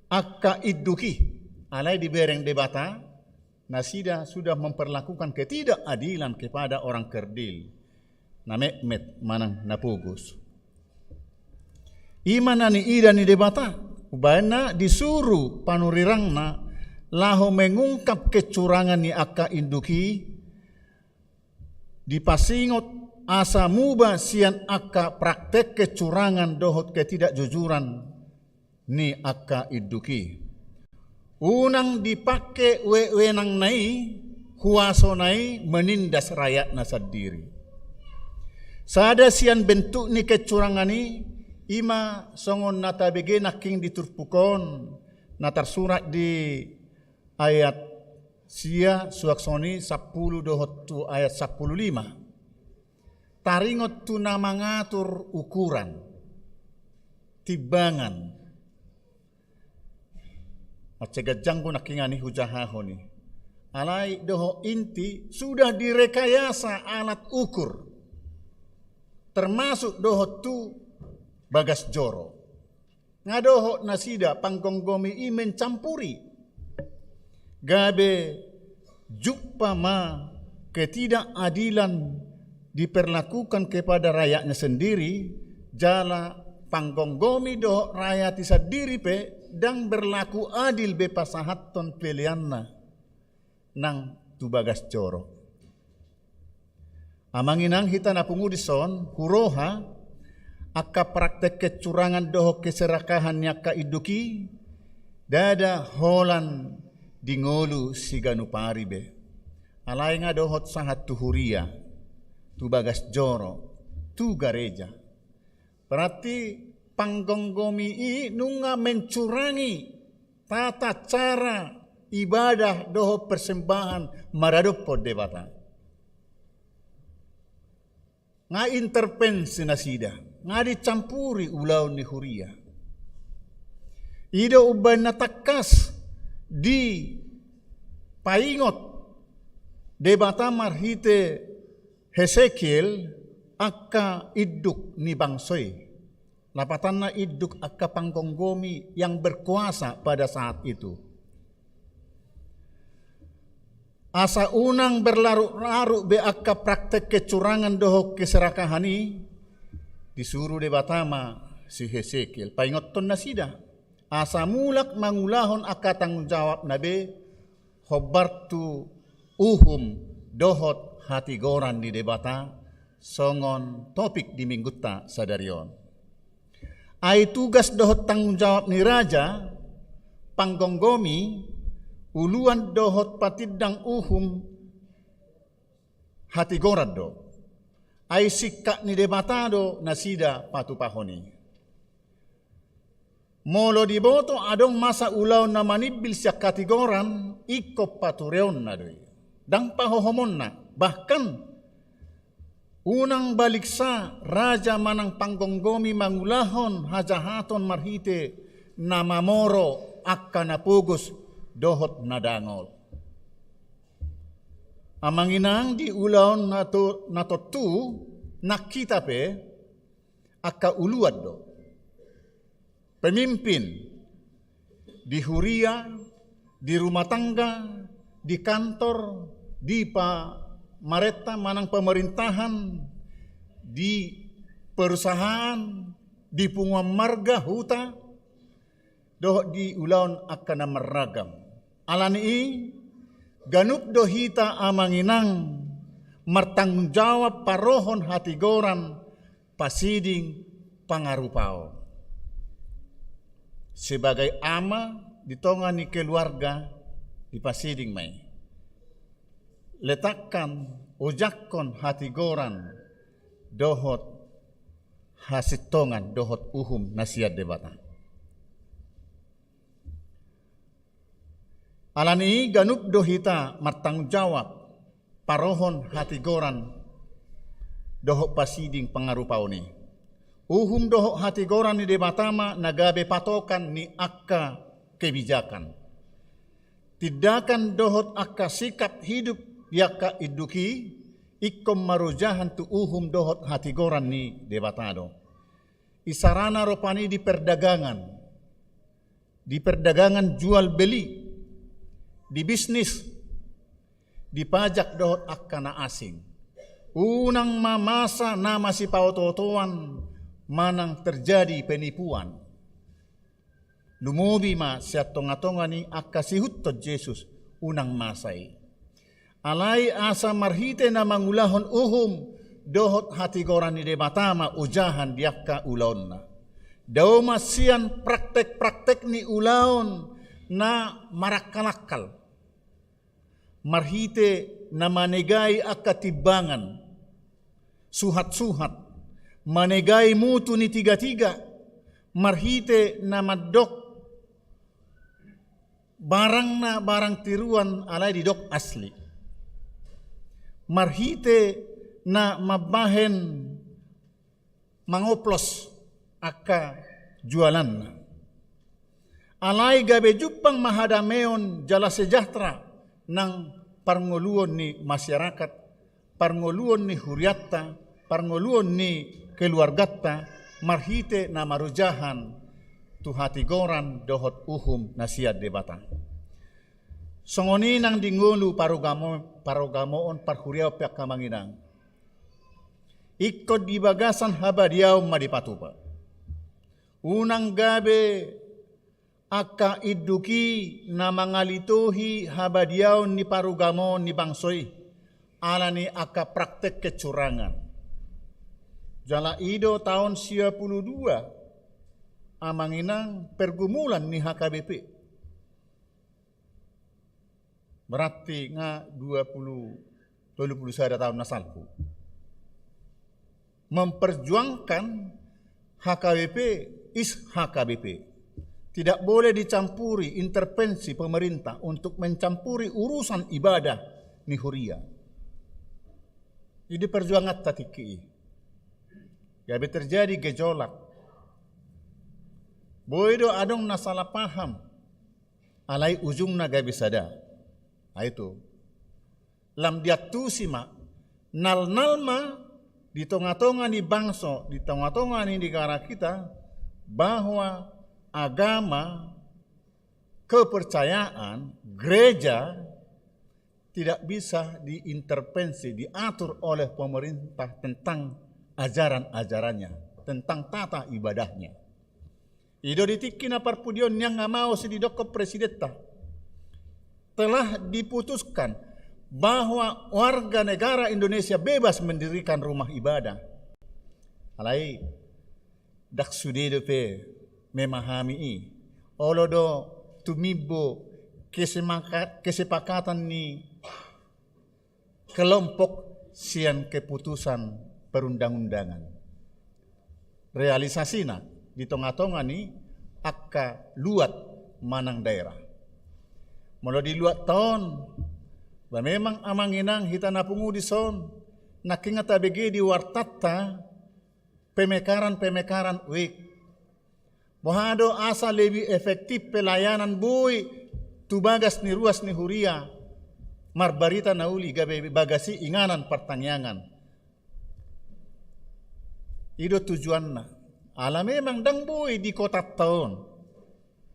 angka induk i, alai dibereng Debata, nasida sudah memperlakukan ketidakadilan kepada orang kerdil, na metmet manang na pogos. I ma na niida ni Debata, umbahen na disuru panurirangna laho mengungkap kecurangan ni angka induk i, dipasingot asa muba sian angka praktek kecurangan dohot ketidakjujuran ni angka induk i. Unang dipake wewenangna i, huasona i menindas rakyatna sandiri. Sada sian bentuk ni kecurangan i, i ma songon na tabege nangkin di turpuk on, na tarsurat di ayat sia, suang songon i sampulu dohot tu ayat sampulu lima. Taringot tu na mangatur ukuran, timbangan. Mansai ganjang do nangkiningan i hujahahon i. Alai dohot inti, sudah direkayasa alat ukur, termasuk dohot tu bagas joro. Nga dohot nasida panggomgomi i mencampuri. Gabe jumpa ma ketidakadilan diperlakukan kepada rakyatnya sendiri, jala panggomgomi dohot rakyat i sandiri pe ndang berlaku adil be pasahathon peleanna nang tu bagas joro. Amang inang, hita na pungu dison, huroha, angka praktek kecurangan dohot keserakahan ni angka induk i, ndada holan di ngolu siganup ari be. Alai nga dohot sahat tu huria, tu bagas joro, tu gareja. Berarti panggomgomi i nunga mencurangi tata cara ibadah dohot persembahan maradophon Debata. Nga intervensi nasida, nga dicampuri ulaon ni huria. I do umbahen na tangkas dipaingot Debata marhite Hesekiel angka induk ni bangso i. Lapatanna induk angka panggomgomi yang berkuasa pada saat itu. Asa unang berlarut-larut be angka praktek kecurangan dohot keserakahan i, disuru Debata ma si Hesekiel paingothon nasida. Asa mulak mangulahon angka tanggung jawabna be, hombar tu uhum dohot hatigoran ni Debata, songon topik di minggunta sadari on. Ai tugas dohot tanggung jawab ni raja, panggomgomi, uluan dohot patindang uhum hatigoran do. Ai singkat ni Debata do nasida patupahon i. Molo diboto adong masa ulaon na manimbil sian hatigoran, ingkon patureonna do i. Ndang pahohomonna, bahkan unang baliksa raja manang panggomgomi mangulahon hajahaton marhite na mamoro angka na pogos dohot na dangol. Amang inang, di ulaon na to-, na tontu, nang hita pe, angka uluan do. Pemimpin di huria, di rumah tangga, di kantor, di pamarenta manang pemerintahan, di perusahaan, di punguan marga, huta, dohot di ulaon angka na marragam. Alani i, ganup do hita amang inang martanggung jawab parohon hatigoran pasiding pangarupaon. Sebagai ama di tonga ni keluarga dipasiding ma i. Letakkan, ojakhon hatigoran dohot hasintongan dohot uhum na sian Debata. Alani i ganup do hita martanggung jawab parohon hatigoran dohot pasiding pangarupaon i. Uhum dohot hatigoran ni Debata ma na gabe patokan ni angka kebijakan, tindakan dohot angka sikap hidup di angka induk i, ingkon marojahan tu uhum dohot hatigoran ni Debata do. Isarana rupani di perdagangan, di perdagangan jual beli, di bisnis, di pajak dohot angka na asing. Unang ma masa na masipaotootoan manang terjadi penipuan. Lumobi ma sian tongatonga ni angka siihuthon Jesus unang masa i. Alai asa marhite na mangulahon uhum dohot hatigoran ni Debata ma ojahan di angka ulaonna. Dao ma sian praktek-praktek ni ulaon na marangkal-angkal. Marhite na manegai angka timbangan, suhat-suhat, manegai mutu ni tigatiga, marhite na mandok barangna barang tiruan alai didok asli. Marhite na mambahen mangoplos angka jualanna. Alai gabe jumpang ma hadameon jala sejahtera nang parngoluon ni masyarakat, parngoluon ni huriatta, parngoluon ni keluargatta, marhite na marojahan tu hatigoran dohot uhum na sian Debata. Songon i nang di ngolu parugamo-, parugamoon parhuriaon pe angka amang inang. Ingkon di bagasan habadiaon ma dipatupa. Unang gabe angka induk i na mangalitohi habadiaon ni parugamoon ni bangso i, ala ni angka praktek kecurangan. Jala i do taon sia pulu dua, amang inang, pergumulan ni H K B P. Berarti nga dua pulu, tolu pulu sada taon na salpu. Memperjuangkan H K B P is H K B P. Tidak boleh dicampuri intervensi pemerintah untuk mencampuri urusan ibadah ni huria. Jadi perjuangan ta tingki i. Gabe terjadi gejolak. Boi do adong na salah paham. Alai ujungna gabe sada. Nah, itu. Lam diantusi ma, nalnal ma di tongatonga ni bangso, di tongatonga ni negara kita, bahwa agama, kepercayaan, gereja tidak bisa diintervensi, diatur oleh pemerintah tentang ajaran-ajarannya, tentang tata ibadahnya. I do di tingki na parpudi on nian nga maos i didokkon presidenta. Telah diputuskan bahwa warga negara Indonesia bebas mendirikan rumah ibadah. Alai, ndang sude dope memahami i. Olo do tumimbo kesemaka-, kesepakatan ni kelompok sian keputusan perundang-undangan. Realisasina di tongatonga ni angka luat manang daerah. Molo di luatta on, ba memang amang inang hita na pungu dison, nangkin nga tabege di wartatta, pemekaran-pemekaran uik. Boha do asa lebih efektif pelayanan boi tu bagas ni ruas ni huria, marbarita na uli gabe bagas i inganan partangiangan. I do tujuanna. Ala memang ndang boi di kotanta on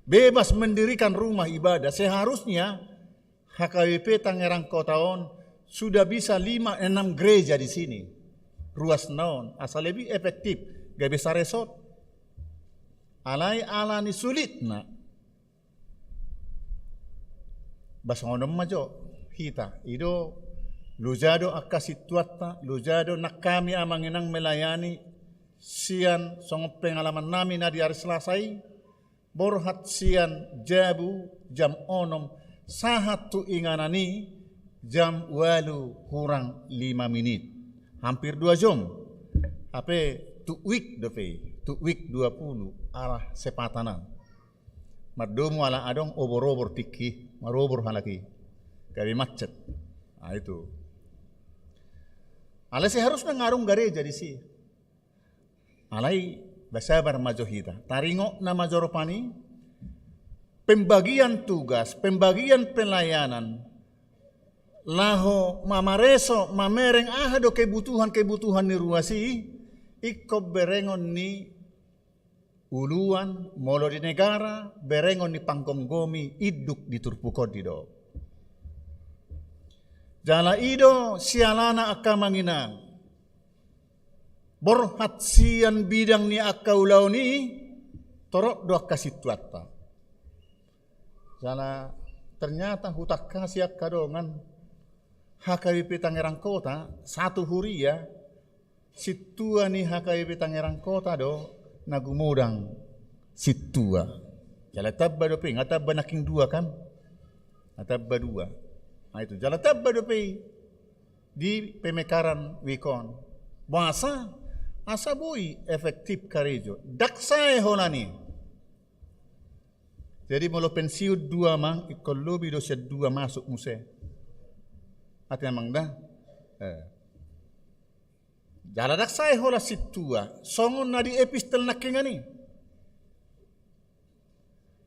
bebas mendirikan rumah ibadah, seharusnya H K B P Tangerang Kota on sudah bisa lima enam gereja di sini. Ruasna on, asa lebih efektif, gabe saresort. Alai ala ni sulitna. Ba songon on ma jo hita, i do loja do angka sintuanta, loja do nang hami amang inang melayani sian songon pengalaman nami na di ari Selasa i, borhat sian jabu jam onom, sahat tu inganan i jam ualu hurang lima minit. Hampir dua jom. Hape tu uik dope i, tu uik dua pulu, ala sepatanan. Mardomu ala adong obor-obor tingki, marobor halak i. Gabe macet. Nah, itu. Alai seharusna nga adong gareja di si. Alai basabar ma jo hita. Taringot nama jo rupani, pembagian tugas, pembagian pelayanan, laho mamareso, mamereng aha do kebutuhan-kebutuhan ni ruas i, ingkon berengon ni uluan, molo di negara, berengon ni panggomgomi induk di turpuk on do. Jala i do sialana angka amang inang. Borhat sian bidang ni angka ulaon i, torop do angka sintuanta. Jala ternyata hutangkasi angka dongan H K B P Tangerang Kota, satu huria, sintua ni H K B P Tangerang Kota do na gumodang sintua. Jala tamba dope, nga tamba nangkin dua kan? Nga tamba dua. Nah itu, jala tamba dope di pemekaran wik on. Boasa? Asa boi efektif karejo. Ndang sae holan i. Jadi molo pensiun dua amang, ingkon lobi do sian dua masuk muse. Ate amang da? Eh. Jala ndang sae holan sintua, songon na di epistel nangkiningan i.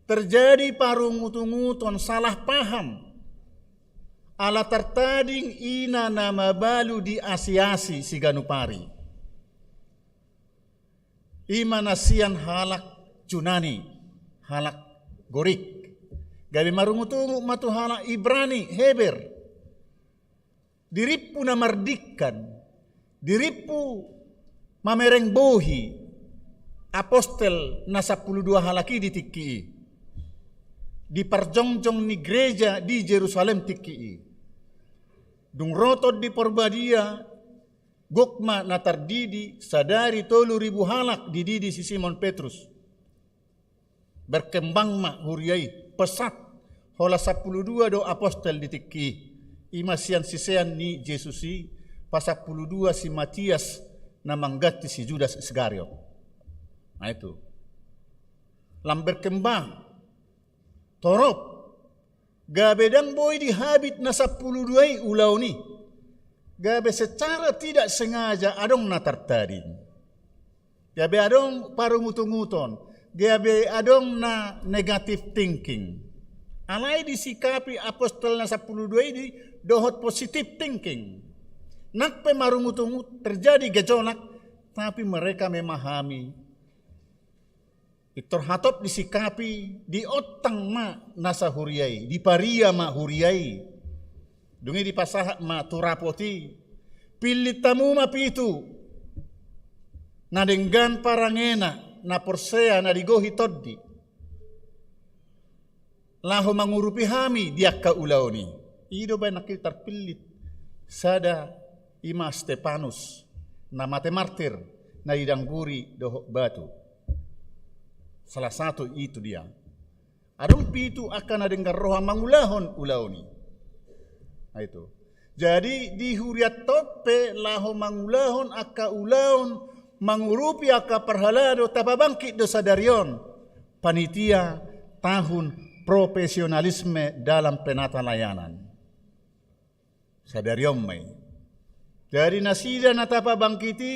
Terjadi parungutunguton, salah paham. Ala tartading ina na mabalu di asi-asi siganup ari. I ma na sian halak Junani, halak Gorik. Gabe marungutungut ma tu halak Ibrani, Heber. Dirimpu na mardingkan, dirimpu mamereng bohi, apostel na sampulu dua halak i di tingki i. Di parjongjong ni gereja di Jerusalem tingki i. Dung ro Tondi Porbadia, gok ma na tardidi, sadari tolu ribu halak dididi si Simon Petrus. Berkembang ma huria i, pesat, holan sampulu dua do apostel di tingki i. I ma sian sisean ni Jesus i, pasampulu dua si Matias na mangganti si Judas Iskariot. Nah itu. Lam berkembang. Torop. Gabe ndang boi dihabit na sampulu dua i ulaon i. Gabe secara tidak sengaja adong na tartading. Gabe adong parungutunguton. Gabe adong na negative thinking. Alai disikapi apostel na sampulu dua i di dohot positive thinking. Nang pe marungutungut terjadi gejolak, tapi mereka memahami. Pintor hatop disikapi, diontang ma nasa huria i, diparia ma huria i. Dung i dipasahat ma tu rapot i, pillit hamu ma pitu na denggan parangena, na porsea, na digohi tondi. Laho mangurupi hami di angka ulaon i. I do baen nangkin tarpillit sada, i ma Stepanus, na mate martir, na didangguri dohot batu. Salah satu itu dia. Adong pitu angka na denggan roha mangulahon ulaon i. Nah itu. Jadi di hurianta on pe laho mangulahon angka ulaon, mangurupi angka parhalado, tapabangkit do sadari on panitia tahun profesionalisme dalam penata layanan. Sadari on ma i. Jadi nasida na tapabangkit i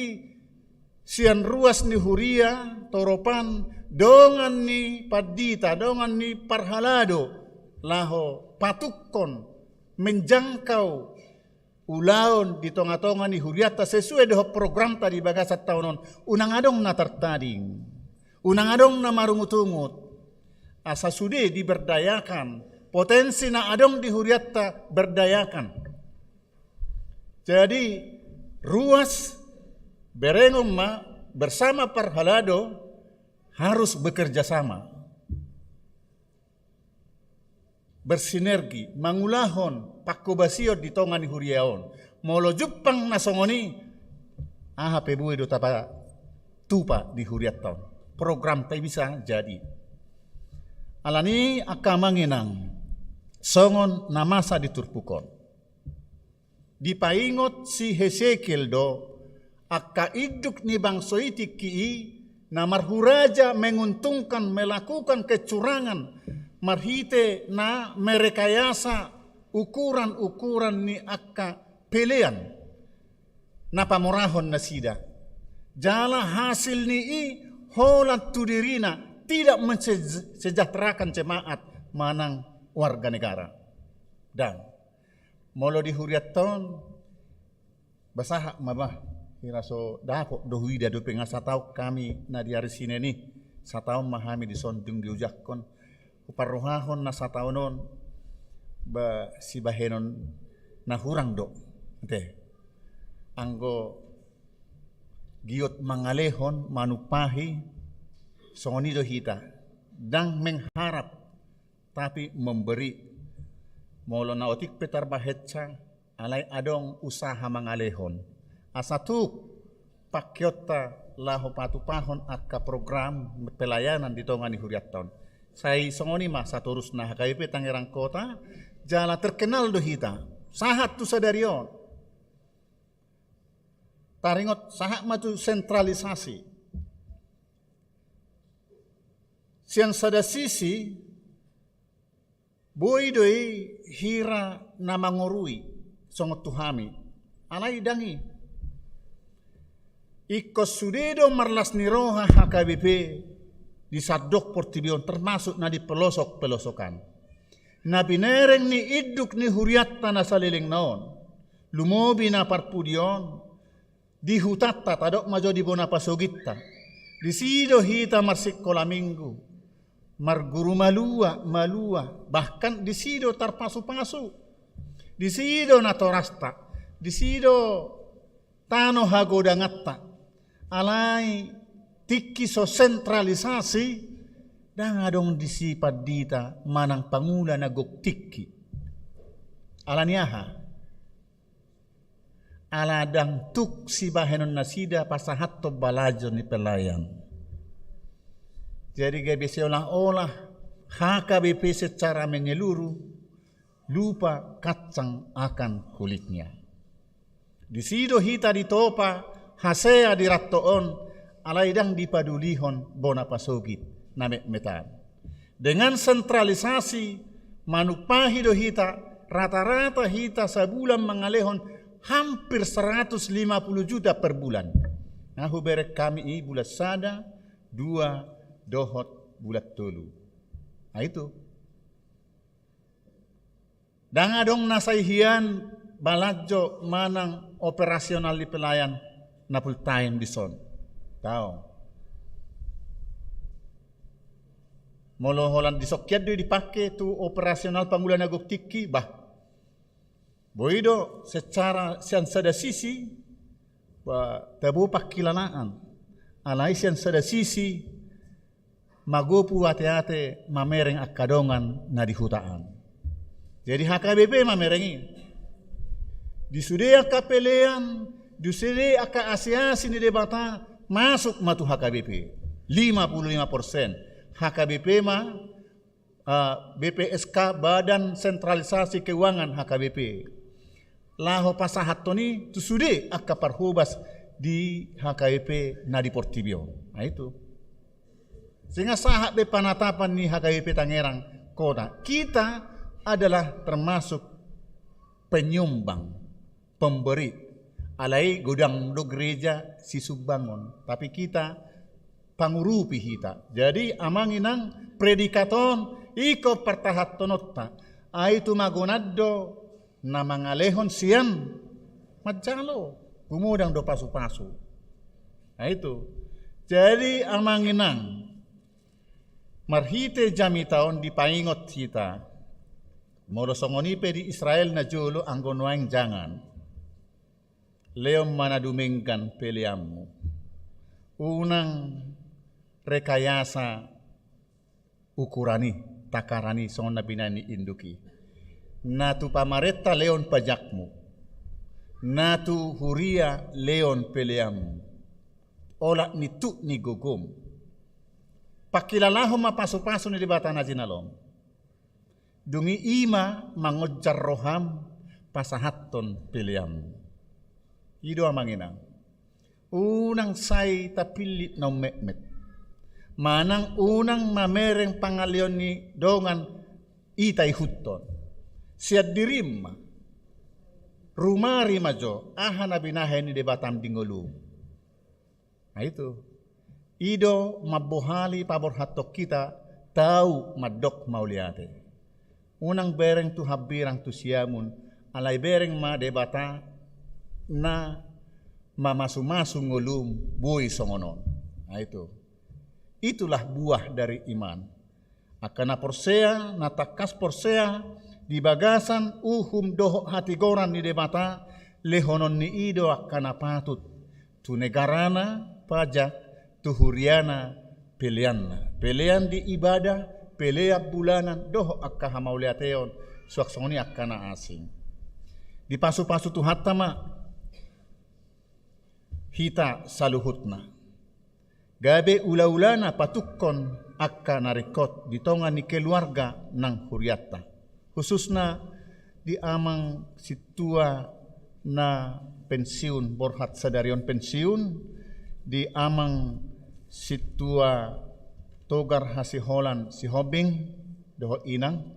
sian ruas ni huria, toropan, dongan ni pandita, dongan ni parhalado, laho patukkon, menjangkau ulaon di tongatonga ni hurianta sesuai dohot programta di bagasan taon on, unang adong na tartading, unang adong na marungutungut, asa sude diberdayakan, potensi na adong di hurianta berdayakan. Jadi, ruas berengon ma bersama parhalado harus bekerja sama. Bersinergi, mangulahon pangkobasion di tonga ni huria on. Molo jumpang na songon i, aha pe boi do tapatupa di hurianta on. Programta i bisa jadi. Alani i angka amang inang, songon na masa di turpuk on. Dipaingot si Hesekiel do, angka induk ni bangso i tingki i, na marhuraja menguntungkan, melakukan kecurangan, marhite na merekayasa ukuran-ukuran ni angka pelean na pamorahon nasida. Jala hasil ni i holan tu dirina tidak mensejahterakan jemaat manang warga negara. Dan molo di hurianta on, ba sahat ma bah, hira so dapot do huida dope, nga sataon hami na di ari Senen i, sataon ma hami dison dung diojakhon. Huparrohahon na sataon on, ba sibahenon na hurang do. Ate. Anggo giot mangalehon, manumpahi, songon i do hita. Ndang mengharap, tapi memberi. Molo na otik pe tarbahensa, alai adong usaha mangalehon. Asa tuk pangkeonta laho patupahon angka program pelayanan di tonga ni hurianta on. Sai songon i ma satorusna H K B P Tangerang Kota, jala terkenal do hita. Sahat tu sadari on. Taringot sahat ma tu sentralisasi. Sian sada sisi, boi do i hira na mangorui songon tu hami. Alai ndang i. Ingkon sude do marlas ni roha H K B P di sandok portibi on, termasuk na di pelosok-pelosokan. Na binereng ni induk ni hurianta na saleleng na on, lumobi na parpudi on, di hutanta, tadok ma jo di bona pasogitta. Disi do hita marsikola minggu, marguru malua, malua, bahkan disi do tarpasupasu, disi do natorasta, disi do tano hagodanganta. Alai tingki so sentralisasi, ndang adong disi pandita manang pangula na gok tingki. Ala ni aha? Ala ndang tuk sibahenon nasida pasahathon balajo ni pelayan. Jadi gabe seolah-olah H K B P secara menyeluruh lupa kacang akan kulitnya. Disi do hita ditopa hasea di ranto on, alai ndang dipadulihon bona pasogit na metmetan. Dengan sentralisasi, manumpahi do hita, rata-rata hita sabulan mangalehon hampir seratus lima puluh juta per bulan. Nga hubereng hami i bulan sada, dua, dohot bulan tolu. Nah, itu. Ndang adong na sai hian balajo manang operasional ni pelayan na full time dison. Daong. Molo holan dison hian do i dipake tu operasional pangula na gok tingki, bah. Boi do secara sian sada sisi, bah, tabo pangkilalaan. Alai sian sada sisi, magopu ate-ate mamereng angka dongan na di huta an. Jadi H K B P mamereng i. Di sude angka pelean, di sude angka asi-asi ni Debata, masuk ma tu H K B P. Lima puluh lima persen. H K B P ma, eh, B P S K, Badan Sentralisasi Keuangan H K B P. Laho pasahathon i tu sude angka parhobas di H K B P na di portibi on. Nah, itu. Sehingga sahat be panatapan ni H K B P Tangerang Kota. Kita adalah termasuk penyumbang, pemberi. Alai godang do gereja sisumbangon. Tapi kita pangurupi hita. Jadi amang inang, predikat on ingkon partahanhononta. Ai tu magonat do na mangalehon sian manjalo, gumodang do pasu-pasu. Nah, itu. Jadi amang inang, marhite jamita on dipaingot hita. Molo songon i pe di Israel na jolo, anggo nuaeng jangan. Lehon ma na dumenggan peleanmu. Unang rekayasa ukuran i, takaran i, songon na binahen ni induk i. Na tu pamarenta lehon pajakmu. Na tu huria lehon peleanmu. Olat ni tuk ni gogom. Pangkilalahon ma pasu-pasu ni Debata na jinalom. Dung i i ma mangonjar roham pasahathon peleanmu. I do amang inang. Unang sai tapillit na ummetmet. Manang unang mamereng pangaleon ni dongan i taihuthon. Sian dirim ma. Rumari ma jo aha na binahen ni Debatam di ngolum. Nah, itu. I do mambohali paborhathon hita tau mandok mauliate. Unang bereng tu hambirang tu siamun, alai bereng ma Debata na mamasumasu ngolum boi songon on. Nah, itu. Itulah buah dari iman. Angka na porsea, na tangkas porsea di bagasan uhum dohot hatigoran ni Debata, lehonon ni i do angka na patut tu negarana pajak, tu huriana peleanna. Pelean di ibadah, pelean bulanan, dohot angka hamauliateon, suang songon i angka na asing. Dipasupasu Tuhanta ma hita saluhutna. Gabe ulaulana patukkon angka na ringkot di tonga ni keluarga nang hurianta. Khususna di amang sintua na pensiun, borhat sadari on pensiun, di amang sintua Togar Hasiholan Sihombing dohot inang,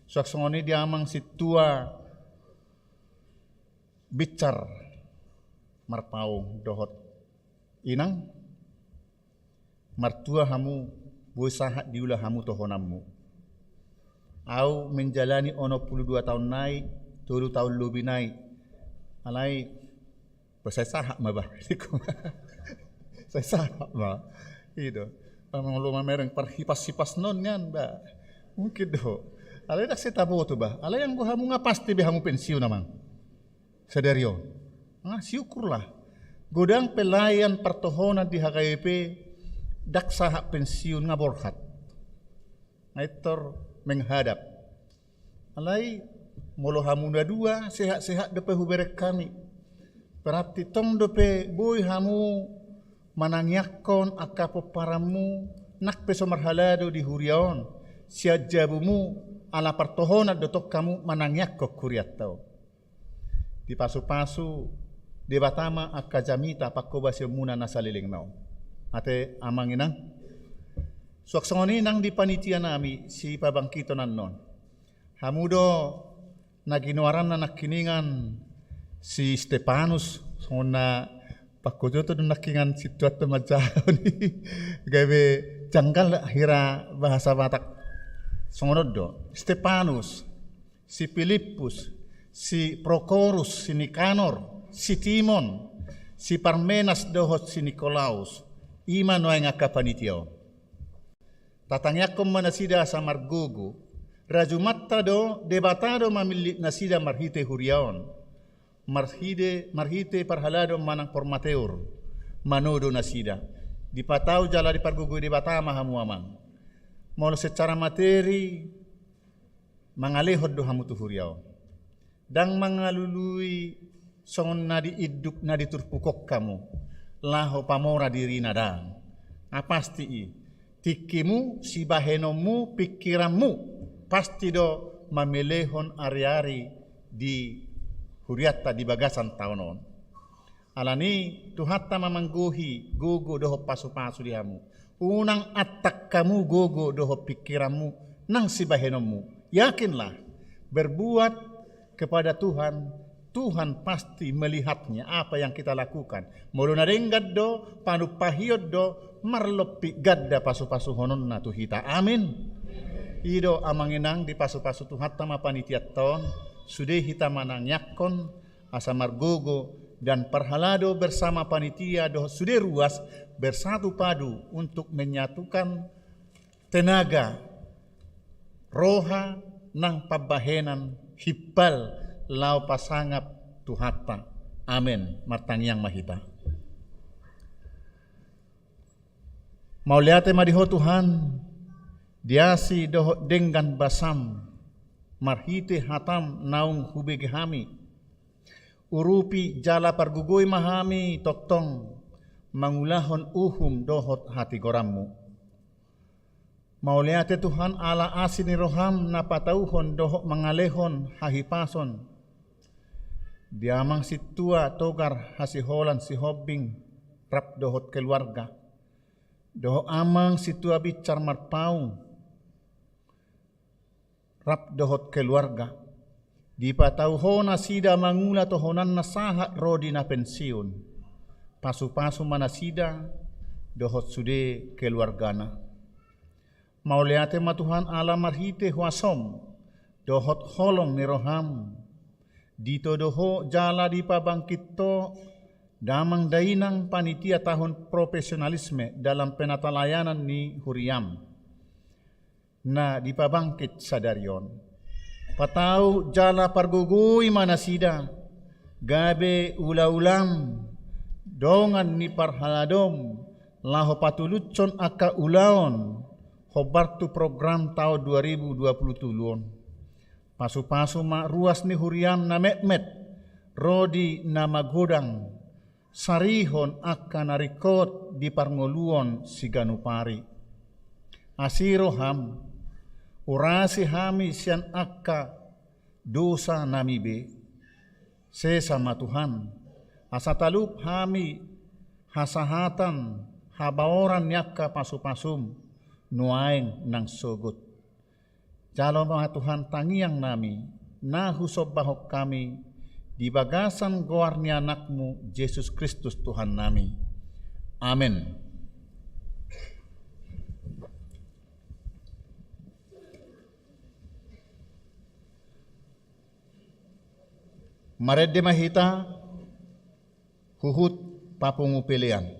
suang songon i di amang sintua Binsar Marpaung dohot inang, martua hamu, boi sahat diula hamu tohonanmu. Au menjalani onom pulu dua taon nai, tolu taon lobi nai, alai, bah, sai sahat ma, bah. Sai sahat ma. I do. Amang, olo mamereng parhipashipasna on nian, bah. Mungkin do. Alai ndang sai taboto, bah. Alai anggo hamu nga pasti be hamu pensiun, amang. Sadari on. Nah, syukurlah. Godang pelayan partohonan di H K B P ndang sahat pensiun nga borhat. Nga pintor menghadap. Alai molo hamu na dua, sehat-sehat dope hubereng hami. Berarti tong dope boi hamu manangiangkon angka pomparanmu, nang pe so marhalado di huria on, sian jabumu, ala partohonan do tong hamu manangiangkon hurianta on. Dipasupasu Debata ma angka jamita panghobasionmuna na saleleng on. Ate amang inang. Suang songon i nang di panitia nami sipabangkiton annon. Hamu do na ginoaranna nangkiningan si Stepanus, songon na pangkojoto do nangkiningan sintuanta manjalo i. Gabe janggal hira bahasa Batak. Songon on do. Stepanus, si Pilippus, si Prokorus, si Nikanor, si Timon, si Parmenas dohot si Nikolaus, i ma nuaeng angka panitia on. Tatangiangkon ma nasida asa margogo, rajumanta do, Debata do mamillit nasida marhite huria on, marhite, marhite parhalado manang pormateur, manodo nasida. Dipatau jala dipargogoi Debata ma hamu amang. Molo secara materi, mangalehon do hamu tu huria on. Ndang mangalului songon na di induk na di turpuk on hamu, laho pamora dirina, ndang. Nga pasti i, tingkimu, sibahenonmu, pingkiranmu, pasti do mamelehon ariari di hurianta di bagasan taon on. Alani Tuhanta ma manggohi gogo dohot pasupasu di hamu. Unang antang hamu gogo dohot pingkiranmu nang sibahenonmu. Yakinlah, berbuat kepada Tuhan, Tuhan pasti melihatnya apa yang kita lakukan. Molo na denggan do, panumpahion do, marlompit ganda pasupasuhononna tu hita. Amin. I do amang inang, dipasupasu Tuhanta ma panitianta on, sude hita manangiangkon, asa margogo dan parhalado bersama panitia dohot sude ruas bersatu padu untuk menyatukan tenaga, roha nang pambahenan himpal laho pasangap Tuhanta. Amen. Martangiang ma hita. Mauliate ma di Ho Tuhan, di asi dohot denggan basam, marhite hataM naung hubege hami. Urupi jala pargogoi ma hami tongtong mangulahon uhum dohot hatigoranMu. Mauliate Tuhan ala asi ni rohaM na patauhon dohot mangalehon hahipason di Amang Sintua Togar Hasiholan Sihombing rap dohot keluarga, dohot Amang Sintua Binsar Marpaung rap dohot keluarga. Dipatau Ho nasida mangula tohonanna sahat ro di na pensiun. Pasu-pasu ma nasida dohot sude keluargana. Mauliate ma Tuhan Allah marhite huasom dohot holong ni roham. Ditodo ho jala dipabangkit ho damang dainang panitia tahun profesionalisme dalam penatalayanan ni huriam na dipabangkit sadari on. Patau jala pargogoi ma nasida, gabe ula-ulam, dongan ni parhaladom, laho patulushon angka ulaon, hombar tu program taon dua ribu dua puluh tolu on. Pasu-pasu ma ruas ni huriam na metmet, ro di na magodang, sarihon angka na ringkot di parngoluon siganup ari. Asi roham, urasi hami sian angka dosa nami be. Sesa ma Tuhan, asa talup hami hasahatan habaoran ni angka pasu-pasum nuaeng nang sogot. Jalo ma Tuhan tangiang nami, na husombahon hami di bagasan goar ni Anakmu, Jesus Kristus Tuhan nami. Amen. Marende ma hita, huhut papungu pelean.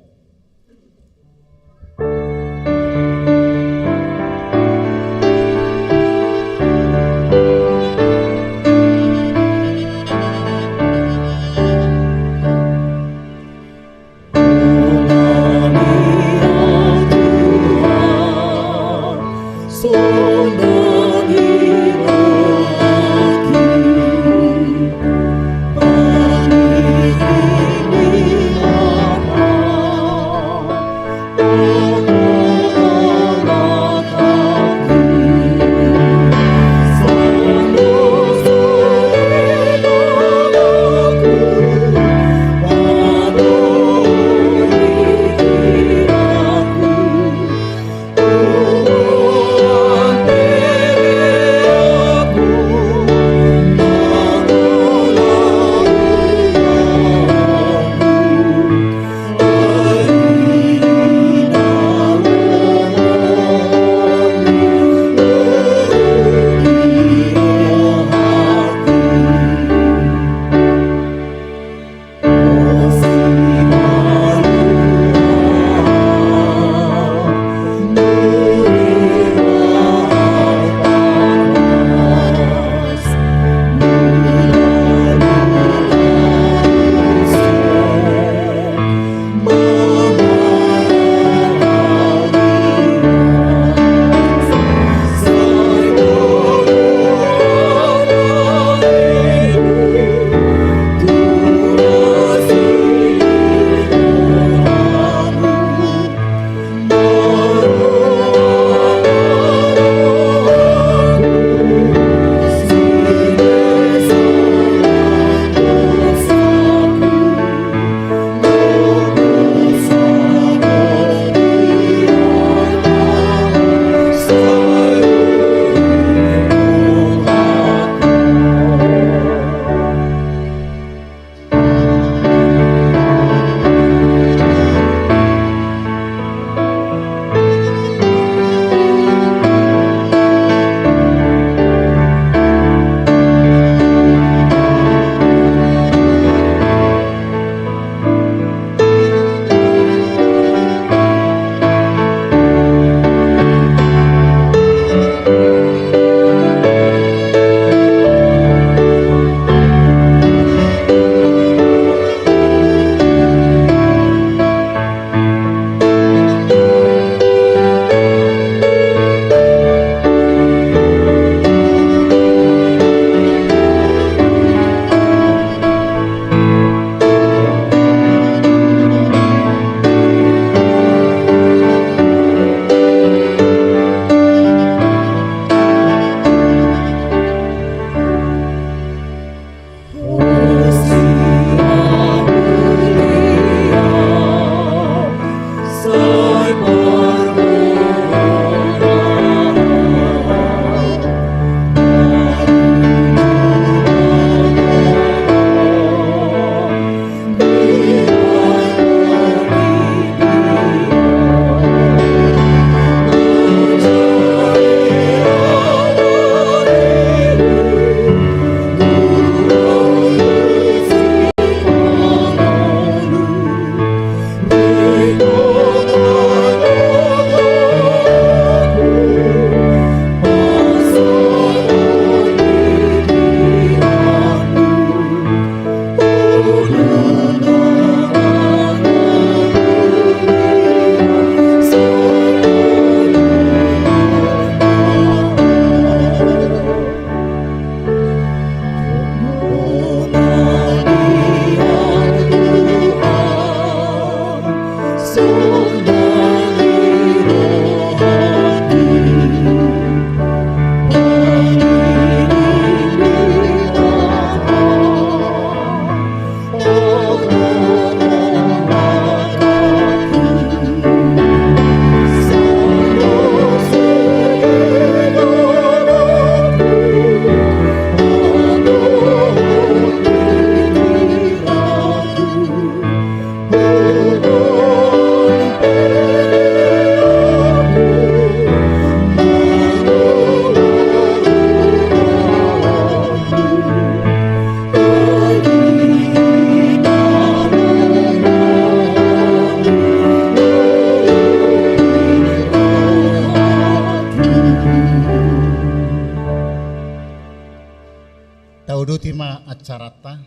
Lanjuti ma acaranta.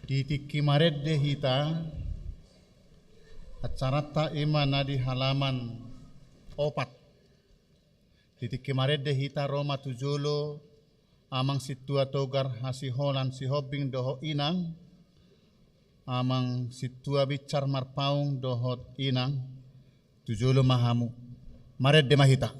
Di tingki marende hita, acaranta i ma na di halaman opat. Di tingki marende hita ro ma tu jolo Amang Sintua Togar Hasiholan Sihombing dohot Inang, Amang Sintua Bincar Marpaung dohot Inang, tu jolo ma hamu. Marende ma hita.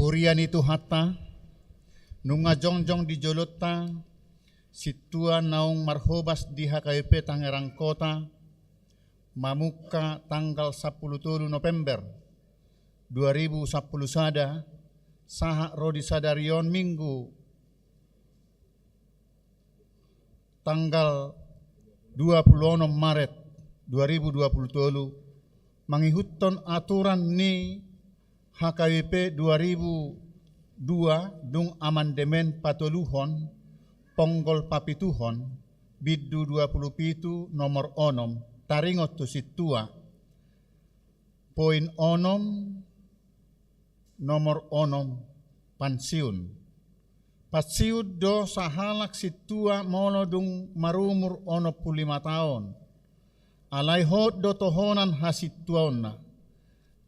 Huria ni Tuhanta, nunga jongjong di jolonta sintua naung marhobas di H K B P Tangerang Kota, mamungka tanggal sampulu tolu November dua ribu sampulu sada, sahat ro di sadari on Minggu tanggal dua pulu onom Maret dua ribu dua pulu tolu, mangihuthon aturan ni H K B P dua ribu dua dung amandemen patoluhon, ponggol papituhon, bindu dua pulu pitu nomor onom, taringot tu sintua. Poin onom, nomor onom, pansiun. Pansiun do sahalak sintua molo dung marumur onom pulu lima taon. Alai hot do tohonan hasintuaonna.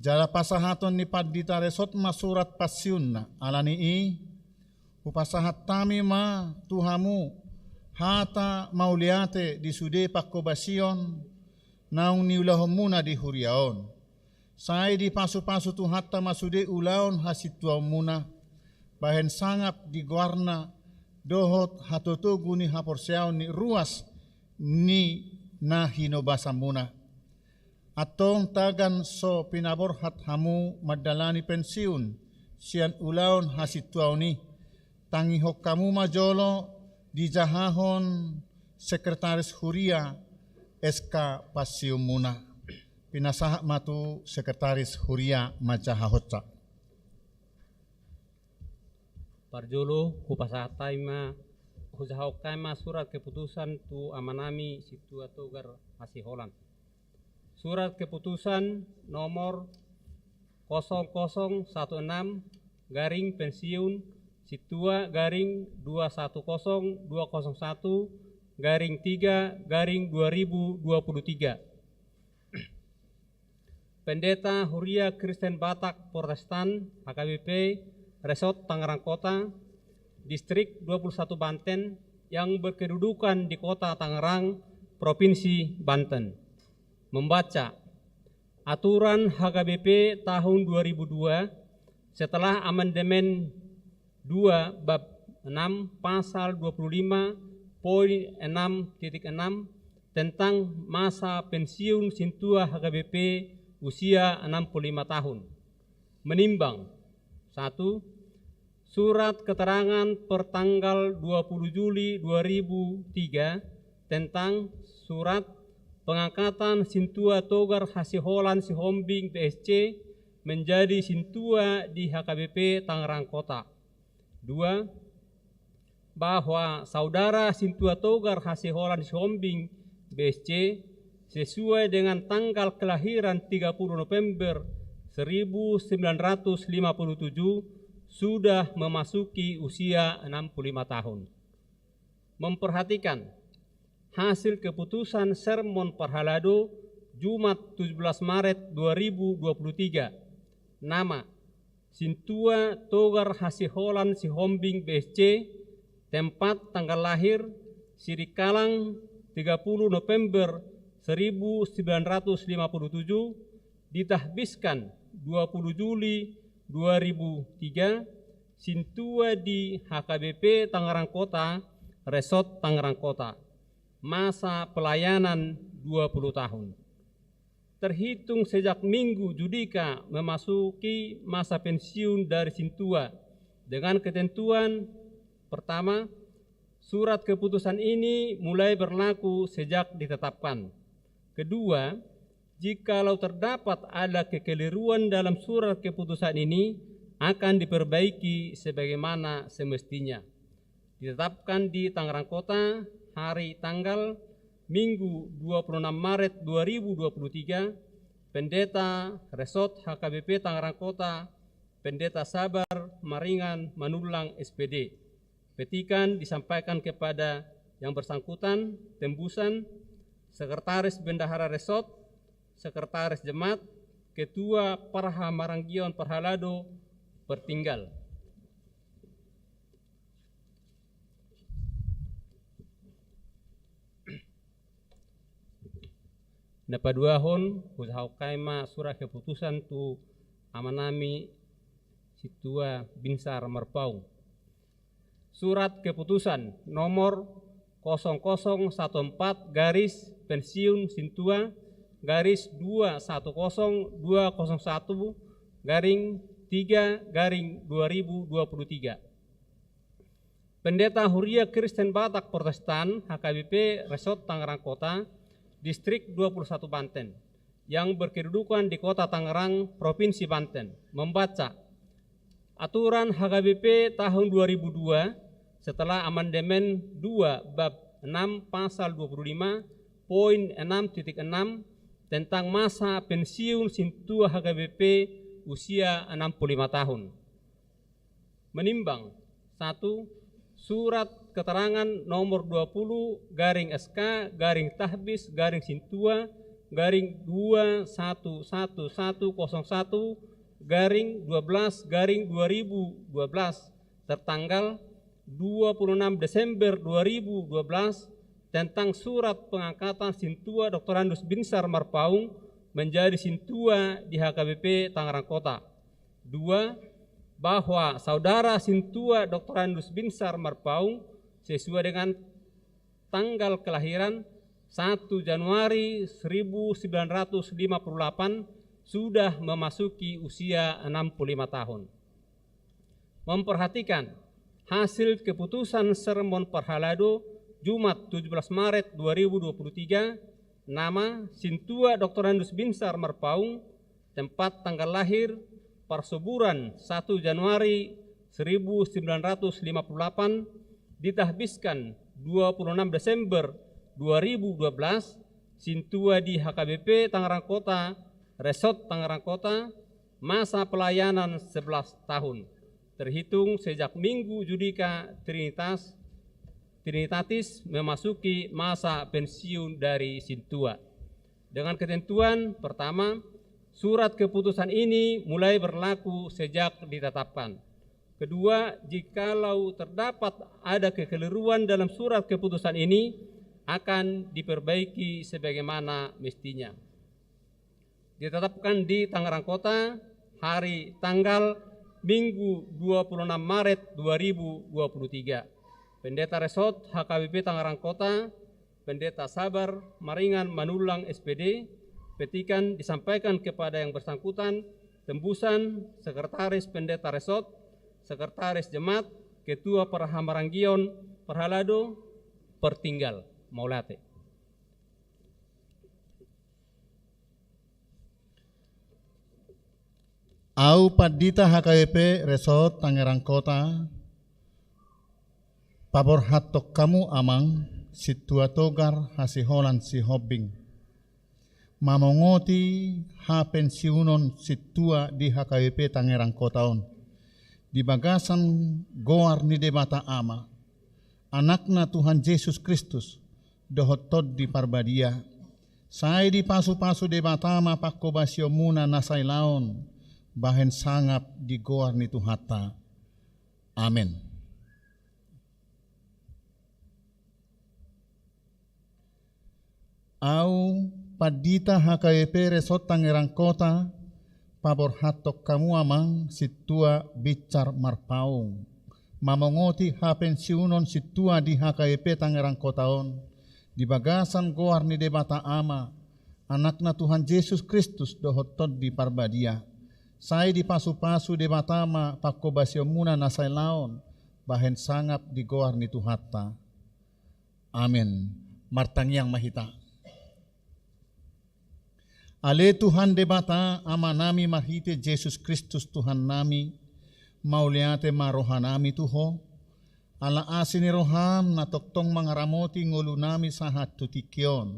Jala pasahaton ni pandita resort ma surat pansiunna. Ala ni i, hupasahat hami ma tu hamu hata mauliate di sude panghobasion naung niulahonmuna di huria on. Sai dipasupasu Tuhanta ma sude ulaon hasintuaonmuna, bahen sangap di goarna dohot hatotogu ni haporseaon ni ruas ni na hinobasanmuna. Antong tagan so pinaborhat hamu mandalani pensiun sian ulaon hasintuaon i, tangihon hamu ma jolo dijahahon sekretaris huria S K pansiunmuna. Pinasahat ma tu sekretaris huria manjahahonsa. Parjolo hupasahat hami ma, hujahahon hami ma surat keputusan tu amanami Sintua Togar Hasiholan. Surat keputusan nomor kosong kosong satu enam garing pensiun sintua garing dua satu kosong dua kosong satu garing tiga garing dua ribu dua puluh tiga. Pendeta Huria Kristen Batak Protestan H K B P Resort Tangerang Kota, Distrik dua puluh satu Banten, yang berkedudukan di Kota Tangerang, Provinsi Banten. Membaca aturan H K B P tahun dua ribu dua setelah amandemen dua bab enam pasal dua puluh lima poin enam titik enam tentang masa pensiun sintua H K B P usia enam puluh lima tahun. Menimbang: satu, surat keterangan per tanggal dua puluh Juli dua ribu tiga tentang surat pengangkatan Sintua Togar Hasiholan Sihombing B S C menjadi sintua di H K B P Tangerang Kota. Dua, bahwa Saudara Sintua Togar Hasiholan Sihombing B S C sesuai dengan tanggal kelahiran tiga puluh November seribu sembilan ratus lima puluh tujuh sudah memasuki usia enam puluh lima tahun. Memperhatikan hasil keputusan sermon parhalado Jumat tujuh belas Maret dua ribu dua puluh tiga. Nama: Sintua Togar Hasiholan Sihombing B S C. Tempat tanggal lahir: Sirikalang, tiga puluh November seribu sembilan ratus lima puluh tujuh, ditahbiskan dua puluh Juli dua ribu tiga, Sintua di H K B P Tangerang Kota, Resort Tangerang Kota. Masa pelayanan dua puluh tahun. Terhitung sejak Minggu Judika memasuki masa pensiun dari Sintua dengan ketentuan: pertama, surat keputusan ini mulai berlaku sejak ditetapkan. Kedua, jikalau terdapat ada kekeliruan dalam surat keputusan ini, akan diperbaiki sebagaimana semestinya. Ditetapkan di Tangerang Kota, hari tanggal Minggu dua puluh enam Maret dua ribu dua puluh tiga, Pendeta Resort H K B P Tangerang Kota, Pendeta Sabar Maringan Manullang, S P D. Petikan disampaikan kepada yang bersangkutan, tembusan, Sekretaris Bendahara Resort, Sekretaris Jemaat, Ketua Parhamaranggion Parhalado, pertinggal. Na paduahon, hujahaon hami ma surat keputusan tu amanami Sintua Binsar Marpaung. Surat keputusan nomor kosong kosong satu empat garis pensiun Sintua garis dua satu kosong dua kosong satu garing tiga garing dua ribu dua puluh tiga. Pendeta Huria Kristen Batak Protestan H K B P Resort Tangerang Kota, Distrik dua puluh satu Banten, yang berkedudukan di Kota Tangerang, Provinsi Banten, membaca aturan H K B P tahun dua ribu dua setelah amandemen dua bab enam pasal dua puluh lima poin enam titik enam tentang masa pensiun Sintua H K B P usia enam puluh lima tahun. Menimbang: satu, surat keterangan nomor dua puluh garing S K garing Tahbis garing Sintua garing dua satu satu satu kosong satu garing dua belas garing dua ribu dua belas, tertanggal dua puluh enam Desember dua ribu dua belas, tentang surat pengangkatan Sintua Doktorandus Binsar Marpaung menjadi Sintua di H K B P Tangerang Kota. Dua, bahwa Saudara Sintua Doktorandus Binsar Marpaung, sesuai dengan tanggal kelahiran satu Januari seribu sembilan ratus lima puluh delapan, sudah memasuki usia enam puluh lima tahun. Memperhatikan hasil keputusan sermon parhalado Jumat tujuh belas Maret dua ribu dua puluh tiga, nama Sintua Doktorandus Binsar Marpaung, tempat tanggal lahir, parsuburan satu Januari seribu sembilan ratus lima puluh delapan, ditahbiskan dua puluh enam Desember dua ribu dua belas, Sintua di H K B P Tangerang Kota, Resort Tangerang Kota, masa pelayanan sebelas tahun, terhitung sejak Minggu Judika Trinitas, Trinitatis memasuki masa pensiun dari Sintua. Dengan ketentuan: pertama, surat keputusan ini mulai berlaku sejak ditetapkan. Kedua, jikalau terdapat ada kekeliruan dalam surat keputusan ini, akan diperbaiki sebagaimana mestinya. Ditetapkan di Tangerang Kota, hari tanggal Minggu dua puluh enam Maret dua ribu dua puluh tiga. Pendeta Resort H K B P Tangerang Kota, Pendeta Sabar Maringan Manullang, S P D. Petikan disampaikan kepada yang bersangkutan, tembusan, Sekretaris Pendeta Resort, Sekretaris Jemaat, Ketua Parhamaranggion Parhalado, pertinggal. Mauliate. Ahu Pandita H K B P Resort Tangerang Kota, paborhathon hamu Amang, Sintua Togar Hasiholan Sihombing, mamongoti hapensiunon Sintua di H K B P Tangerang Kota on, di bagasan goar ni Debata Ama, Anakna Tuhan Jesus Kristus, dohot Tondi Parbadia. Sai dipasupasu Debata ma panghobasionmuna na sailaon, bahen sangap di goar ni Tuhanta. Amen. Ahu Pandita H K B P Resort Tangerang Kota, paborhathon hamu amang sintua binsar marpaung, mamongoti hapensiunon sintua di H K B P Tangerang Kota on, di bagasan goar ni Debata Ama, Anakna Tuhan Jesus Kristus dohot Tondi Parbadia. Sai dipasupasu Debata ma panghobasionmuna na salelengon, bahen sangap di goar ni Tuhanta. Amen. Martangiang ma hita. Ale Tuhan Debata, Amanami marhite Jesus Kristus Tuhannami, mauliate ma rohanami tu Ho, ala asi ni roham na tongtong mangaramoti ngolunami sahat tu tingki on.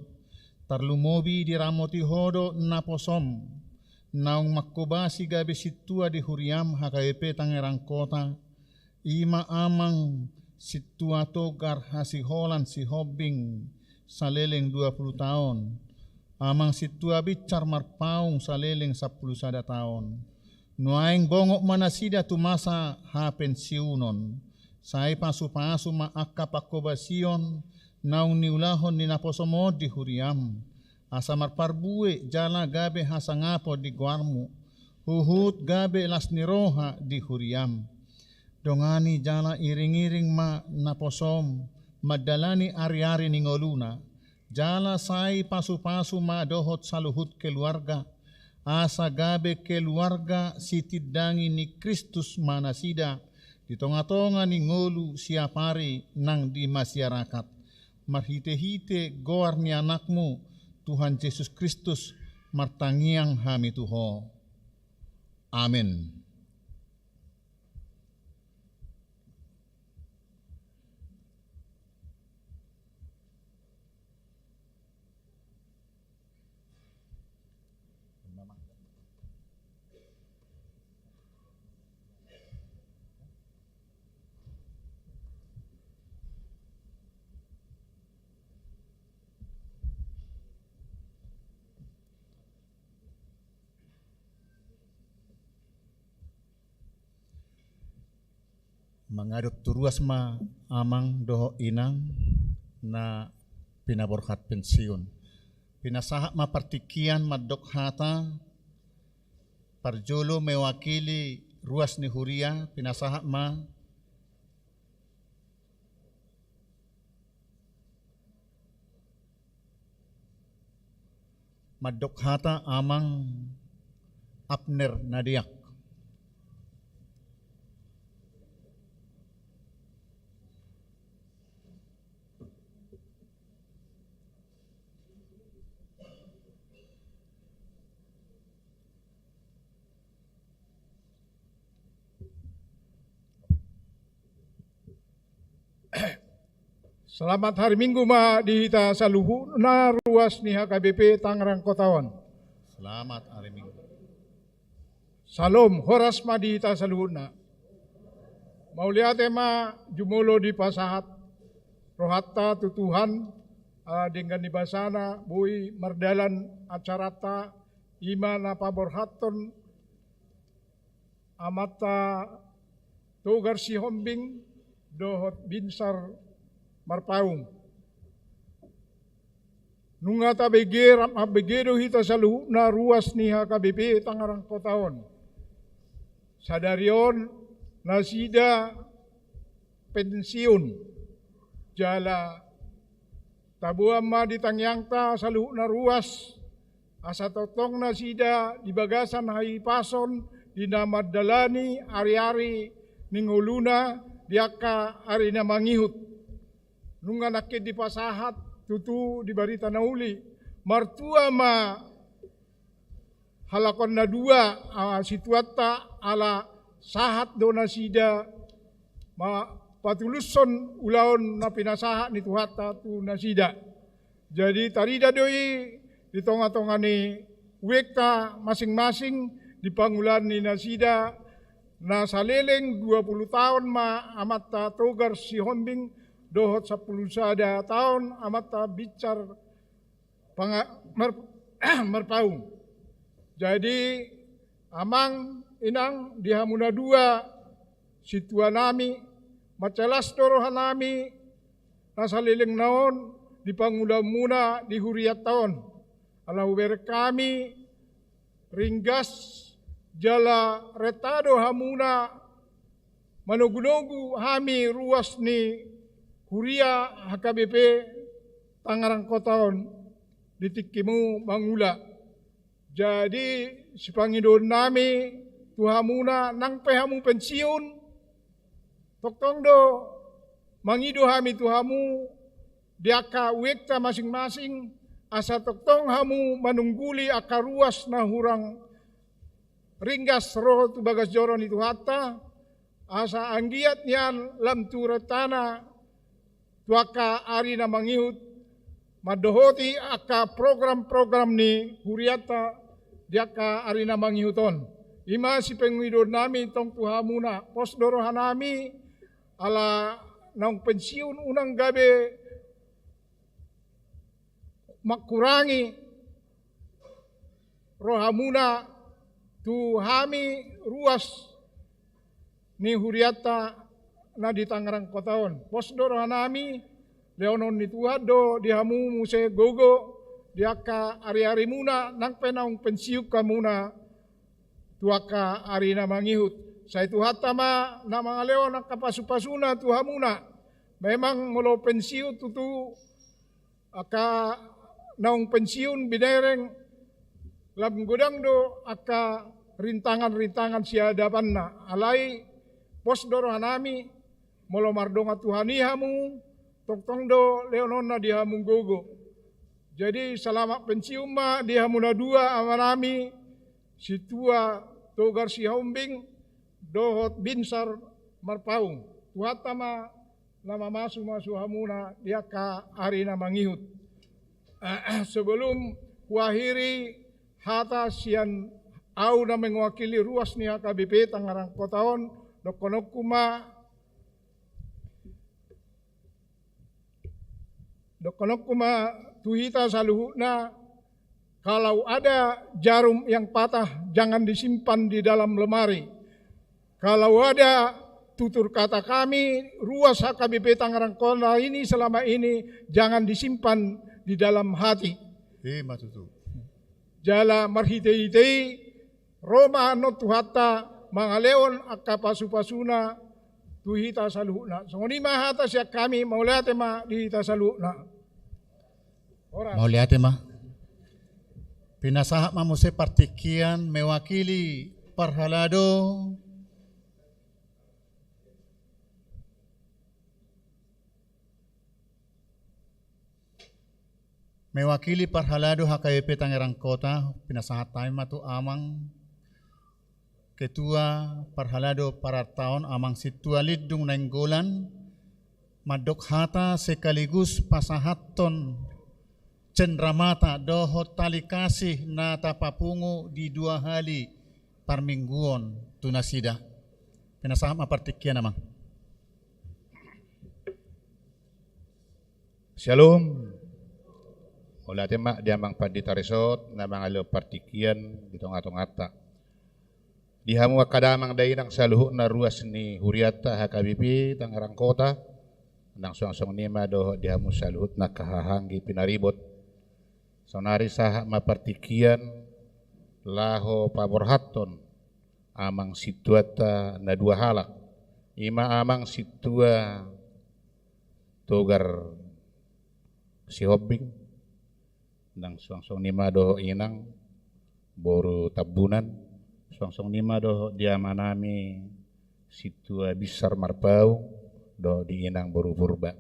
Tarlumobi diramoti Ho do naposom, naung manghobasi gabe sintua di huriam H K B P Tangerang Kota, i ma amang sintua Togar Hasiholan Sihombing saleleng dua pulu taon, amang sintua binsar marpaung saleleng sampulu sada taon. Nuaeng bongot ma nasida tumasa hapensiunon, sai pasupasu ma angka panghobasion naung niulahon ni naposom on di huriam, asa marparbue jala gabe hasangapon di goarmu, huhut gabe las ni roha di huriam. Dongani jala iring-iring ma naposom mandalani ari-ari ni ngoluna, jala sai pasupasu ma dohot saluhut keluarga, asa gabe keluarga sitindangi ni Kristus ma nasida di tonga-tonga ni ngolu siapari nang di masyarakat. Marhite-hite goar ni Anakmu, Tuhan Jesus Kristus, martangiang hami tu Ho. Amen. Mangadop tu ruas ma amang dohot inang na pinaborhat pensiun. Pinasahat ma partingkian mandok hata, parjolo mewakili ruas ni huria, pinasahat ma mandok hata amang Abner Nadeak. Selamat hari Minggu ma di hita saluhutna ruas ni H K B P Tangerang Kota on. Selamat hari Minggu. Salom, horas ma di hita saluhutna. Mauliate ma jumolo dipasahat rohanta tu Tuhan, ala denggan ni basana boi mardalan acaranta, i ma na paborhathon amanta Togar Sihombing dohot binsar marpaung. Nunga tabege, rap mambege do hita saluhutna ruas ni H K B P Tangerang Kota on. Sadari on nasida pensiun. Jala taboan ma di tangiangta saluhutna ruas, asa tongtong nasida di bagasan hahipason di na mandalani ari-ari ni ngoluna di angka ari na mangihut. Nunga nangkin dipasahat tutu di barita na uli, martua ma halak on na dua, ah, situanta, ala sahat do nasida ma-, patulushon ulaon na pinasahat ni Tuhanta tu nasida. Jadi tarida do i di tonga-tonga ni uekta masing-masing di pangulaon ni nasida, na saleleng dua pulu taon ma amanta Togar Sihombing dohot sampulu sada taon amanta Binsar Panga-, Mar-, Marpaung. Jadi, amang, inang, di hamu na dua, situanami, mansai las do rohanami, na saleleng na on, di pangulaonmuna, di hurianta on. Ala hubereng hami, ringgas, Jala renta do hamuna manogunogu hami ruas ni huria H K B P Tangerang Kota on di tingkimu mangula. Jadi sipangidoonnami tu hamuna, nang pe hamu pensiun, tongtong do mangido hami tu hamu di angka uekta masing-masing, asa tongtong hamu manungguli angka ruas na hurang ringgas ro tu bagas joro ni Tuhanta, asa anggiat nian lam tu rentana tu angka ari na mangihut, mandohoti angka program-program ni hurianta di angka ari na mangihut on. I ma sipangidoonnami tong tu hamuna, pos do rohanami, ala naung pensiun unang gabe mangkurangi rohamuna tu hami ruas ni hurianta na di Tangerang Kota on. Pos do rohanami, lehonon ni Tuhan do di hamu muse gogo di angka ari-arimuna, nang pe naung pensiun hamuna tu angka ari na mangihut. Sai Tuhanta ma na mangalehon angka pasu-pasuna tu hamuna. Memang molo pensiun tutu, angka naung pensiun binereng, lam godang do angka rintangan-rintangan sihadapanna. Alai pos do rohanami, molo mardongan Tuhan i hamu, tongtong do lehononna di hamu gogo. Jadi selamat pensiun ma di hamu na dua, amanami Sintua Togar Sihombing dohot Binsar Marpaung. Tuhanta ma na mamasu-masu hamuna di angka ari na mangihut. Sebelum huakhiri hata sian au na mewakili ruas ni H K B P Tangerang Kota on, dohononku ma, dohononku ma tu hita saluhutna, kalau ada jarum yang patah, jangan disimpan di dalam lemari. Kalau ada tutur kata kami, ruas H K B P Tangerang Kota ini selama ini, jangan disimpan di dalam hati. I ma tutu. Jala marhite-hite i, ro ma annon Tuhanta mangalehon angka pasu-pasuna tu hita saluhutna. Songon i ma hata sian hami, mauliate ma di hita saluhutna. Horas. Mauliate ma. Pinasahat ma muse partingkian mewakili parhalado, mewakili parhalado H K B P Tangerang Kota, pinasahat hami ma tu amang ketua parhalado pararta on, Amang Sintua Lindung Nainggolan, mandok hata sekaligus pasahathon cenramata dohot tali kasih na tapapungu di dua hali parmingguon tu nasida. Pinasahat ma partingkian, Amang. Syalom. Mauliate ma di Amang Pandita Resort na mangalehon partingkian di tonga-tonganta. Di hamu angka damang dainang saluhutna ruas ni hurianta H K B P Tangerang Kota, nang suang songon i ma dohot di hamu saluhutna angka haha anggi pinaribot. Saonari sahat ma partingkian laho paborhathon amang sintuanta na dua halak. I ma Amang Sintua Togar Sihombing, nang suang songon i ma dohot Inang boru Tambunan, suang songon i ma dohot di amanami Sintua Binsar Marpaung dohot di Inang boru Purba.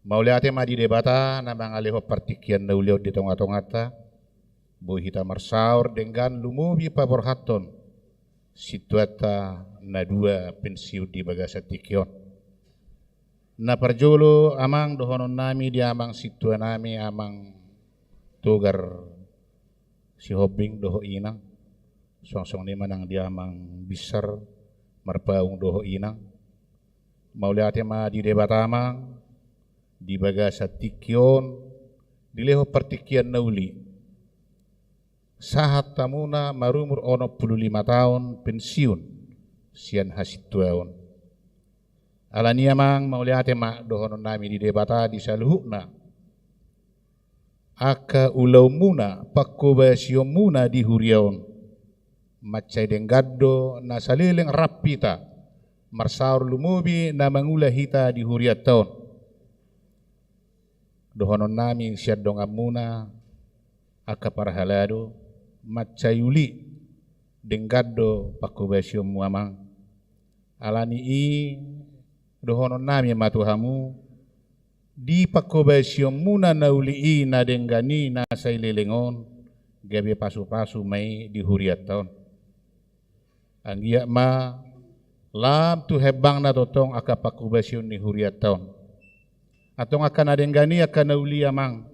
Mauliate ma di Debata na mangalehon partingkian na uli on di tonga-tonganta, boi hita marsaor denggan lumobi paborhathon sintuanta na dua pensiun di bagasan tingki on. Na parjolo, Amang, dohononnami di amang sintuanami, Amang Togar Sihombing dohot Inang, suang songon i ma nang di Amang Binsar Marpaung dohot Inang. Mauliate ma di Debata, Amang, di bagasan tingki on dilehon partingkian na uli. Sahat hamuna marumur onom pulu lima taon pensiun sian hasintuaon. Alani i, Amang, mauliate ma dohononnami di Debata di saluhutna angka ulaonmuna, pangkobasionmuna di huria on. mansai denggan do na saleleng rap hita, marsaor lumobi na mangula hita di hurianta on. Dohononnami sian donganmuna angka parhalado, mansai uli denggan do panghobasionmu amang. Ala ni i dohononnami ma tu hamu, di panghobasionmuna na uli i na denggan i na saleleng on, gabe pasupasu ma i di hurianta on. Anggiat ma lam tu hembangna tongtong angka panghobasion ni hurianta on. Antong angka na denggan i angka na uli amang.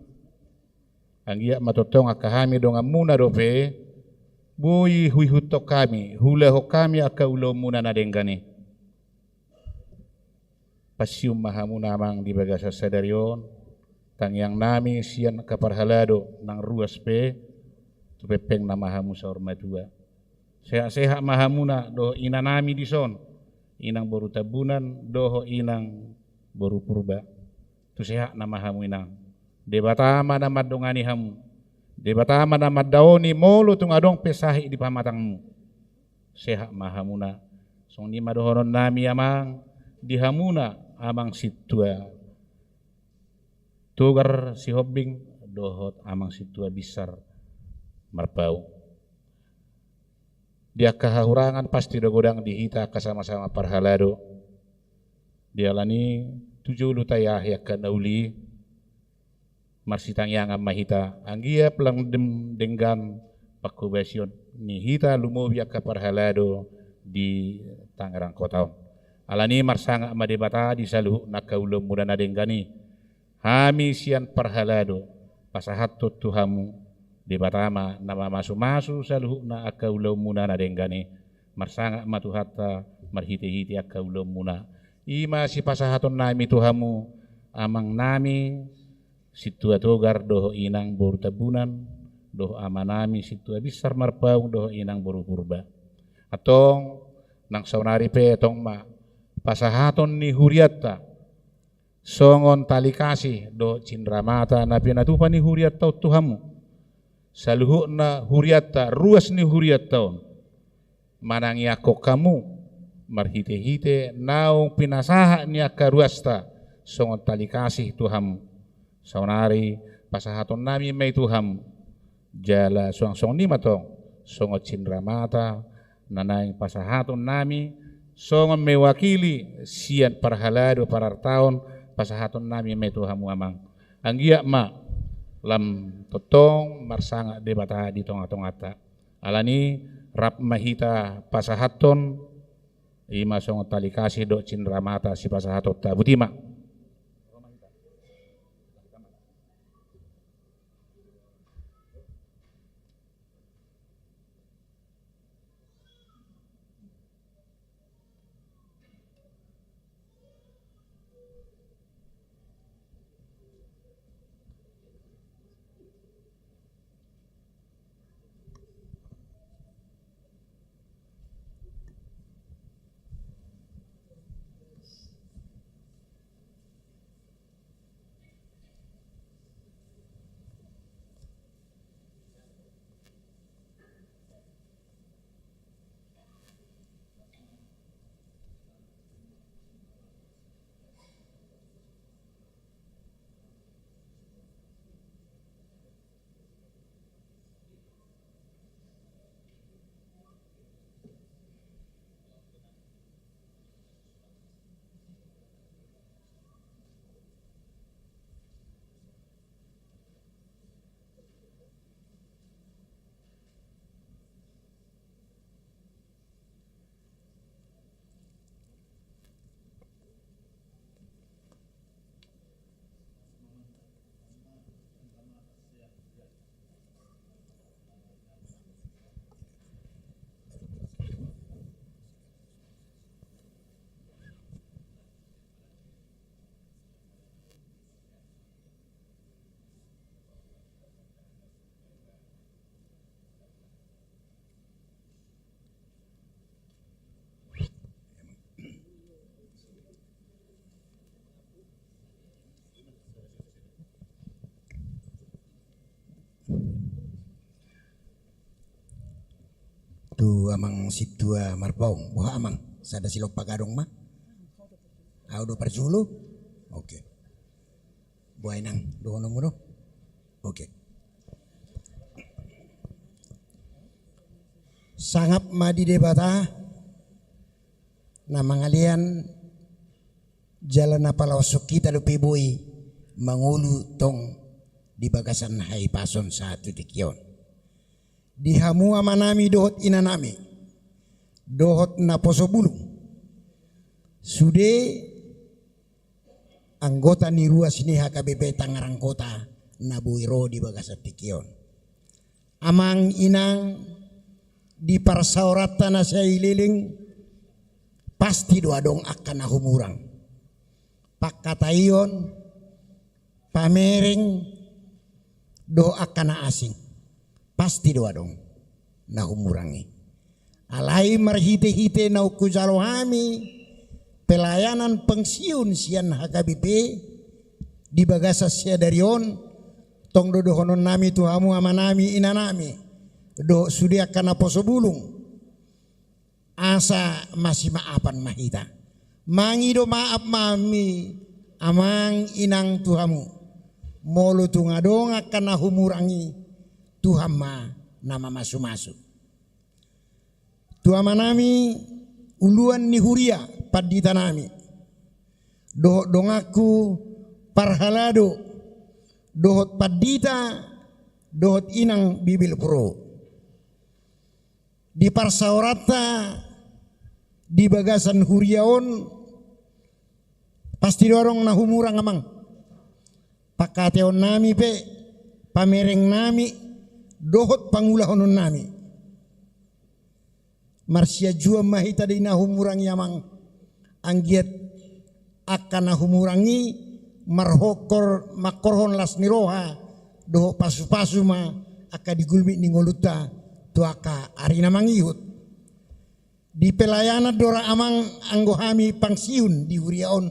Anggiat ma tongtong angka hami donganmuna dope, boi huihuthon hami, huulahon hami angka ulaonmuna na denggan i. Pansium ma hamuna amang di bagasan sadari on, tangiangnami sian angka parhalado nang ruas pe, tu pempengna ma hamu saur matua. Sehat-sehat ma hamuna dohot inanami dison, inang boru Tambunan dohot inang boru Purba. Tu sehatna ma hamu inang. Debata ma na mandongani hamu. Debata ma na mandaoni molo tung adong pe sahit di pamatangmu. Sehat ma hamuna. Songon i ma dohononnami amang di hamuna amang sintua Togar Sihombing dohot amang sintua Binsar Marpaung. Di angka hahurangan pasti do godang di hita angka sama-sama parhalado. Di ala ni i tu jolo taiahi angka na uli, marsitangiangan ma hita, anggiat lam denggan panghobasion ni hita lumobi angka parhalado di Tangerang kota on. Ala ni i marsangap ma Debata di saluhutna angka ulaonmuna na denggan i. Hami sian parhalado pasahathon tu hamu, Debata ma na mamasu-masu saluhutna angka ulaonmuna na denggan i. Marsangap ma Tuhanta marhite-hite angka ulaonmuna. I ma sipasahatonnami tu hamu, amangnami sintua Togar dohot inang boru Tambunan, dohot amanami sintua Binsar Marpaung dohot inang boru Purba. Antong nang saonari pe tong ma pasahaton ni hurianta songon tali kasih dohot cindramata na pinatupa ni hurianta on tu hamu. Saluhutna hurianta, ruas ni hurianta on manangiangkon hamu marhite-hite naung pinasahat ni angka ruasta songon tali kasih tu hamu. Saonari pasahatonnami ma i tu hamu. Jala suang songon i ma tong songon cindramata na naeng pasahatonnami songon mewakili sian parhalado parartaon, pasahatonnami ma i tu hamu amang. Anggiat ma lam tongtong marsangap Debata di tonga-tonganta. Ala ni i rap ma hita pasahathon, i ma songon tali kasih dohot cindramata sipasahatonta. Boti ma. Tu amang sintua Marpaung, boha amang, sada silompa gadong ma. Au do parjolo. Oke. Boha inang, dohononmu do? Oke. Sangap ma di Debata na mangalean jala na palaoshon hita dope boi mangolu tong di bagasan hahipason sahat tu tingki on. Di hamu amanami dohot inanami, dohot naposo bulung, sude anggota ni ruas ni H K B P Tangerang Kota na boi ro di bagasan tingki on. Amang inang, di parsaoranta na saleleng pasti do adong angka na humurang. Pangkataion, pamereng, dohot angka na asing, pasti do adong na humurang i. Alai marhitehite naung hujalo hami pelayanan pensiun sian H K B P di bagasan sadari on, tong do dohononnami tu hamu amanami inanami dohot sude angka naposo bulung, asa masimaafan ma hita. Mangido maaf ma hami amang inang tu hamu. Molo tung adong angka na humurang i, Tuhan ma na mamasumasu. Tu amanami uluan ni huria, panditanami, dohot donganku parhalado dohot pandita dohot inang bibelvrouw. Di parsaoranta di bagasan huria on, pasti do adong na humurang amang. Pangkataiononnami pe, pamerengnami dohot pangulahononnami. Marsianjuan ma hita di na humurang i amang. Anggiat angka na humurang i marhongkor mangkorhon las ni roha dohot pasupasu ma angka di gulmit ni ngolunta tu angka ari na mangihut. Di pelayanan do ra amang anggo hami pangsiun di huria on.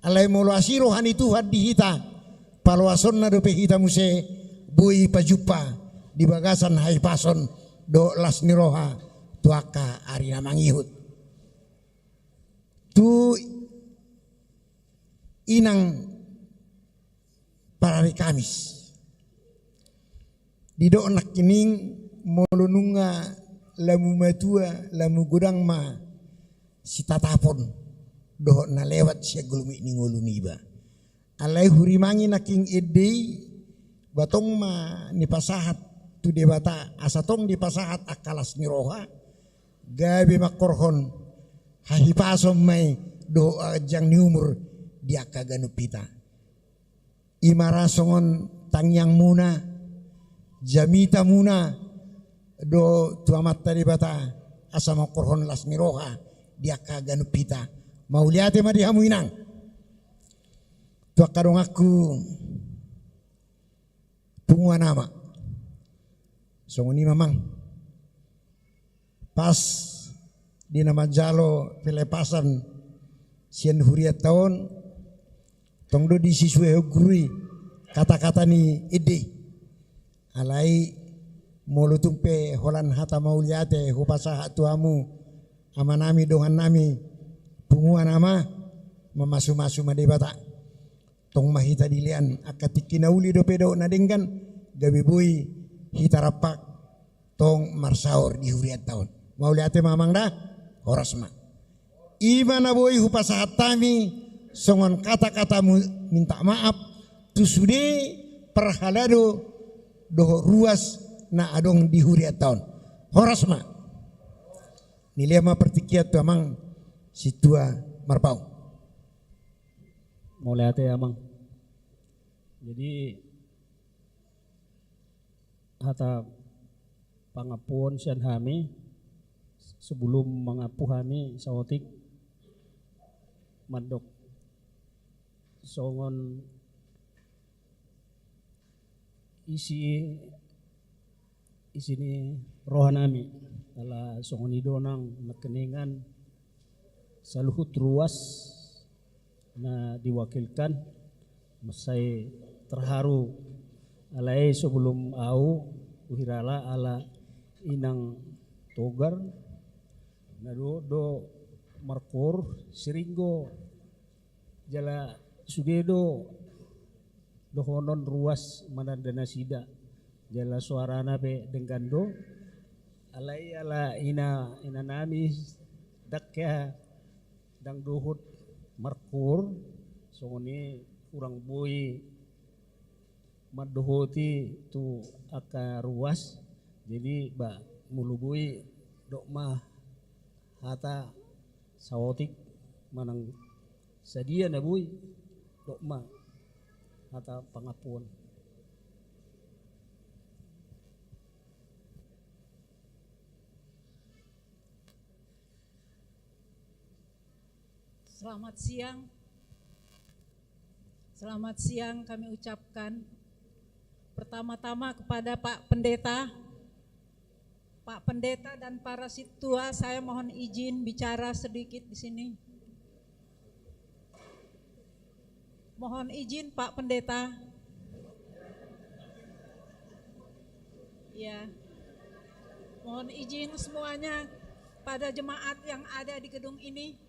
Alai molo asi roha ni Tuhan di hita, paloasonna dope hita muse boi pajumpa di bagasan hahipason dohot las ni roha tu angka ari na mangihut. Tu inang parari Kamis. Didok nangkining molo nunga lamu matua, lamu godang ma sitatapon dohot na lewat sian gulmit ni ngolu niba. Alai hurimangi nangkin ende i, ba tong ma nipasahat tu Debata asa tong dipasahat angka las ni roha, gabe mangkorhon hahipason ma i dohot ganjang ni umur di angka ganup hita. I ma ra songon tangiangmuna, jamitamuna do tu Amanta Debata asa mangkorhon las ni roha di angka ganup hita. Mauliate ma di hamu inang. Tu angka donganku punguan ama, songon i ma amang. Pas di na manjalo pelepasan sian hurianta on, tong do disisuehon guru i katakata ni ende i. Alai molo tung pe holan hata mauliate hupasahat tu hamu amanami dongannami punguan ama, mamasumasu ma Debata. Tong ma hita dilean angka tingki na uli dope dohot na denggan, gabe boi hita rampak tong marsaor di hurianta on. Mauliate ma amang da, horas ma. I ma na boi hupasahat hami songon katakata mu-, minta maaf tu sude parhalado dohot ruas na adong di hurianta on. Horas ma. Nilean ma partingkian tu amang sintua Marpaung. Mauliate amang. Jadi hata pangampuon sian hami, sebelum mangampu hami saotik mandok songon isi, isi ni rohanami, ala songon i do nang nangkiningan saluhut ruas na diwakilkan, mansai terharu. Alai sebelum au huhirala ala inang Togar, na do, do markoor, siringgo, jala sude do dohonon ruas mananda nasida, jala soarana pe denggan do, alai ala ina, ina nami, ndang hea, ndang dohot markoor, songon i hurang boi mandohoti tu angka ruas, jadi ba molo boi dok ma hata saotik manang sadia na boi dok ma hata pangampuon. Selamat siang. Selamat siang kami ucapkan. Pertama-tama kepada Pak Pendeta. Pak Pendeta dan para sintua, saya mohon izin bicara sedikit di sini. Mohon izin, Pak Pendeta. Ya. Mohon izin semuanya pada jemaat yang ada di gedung ini.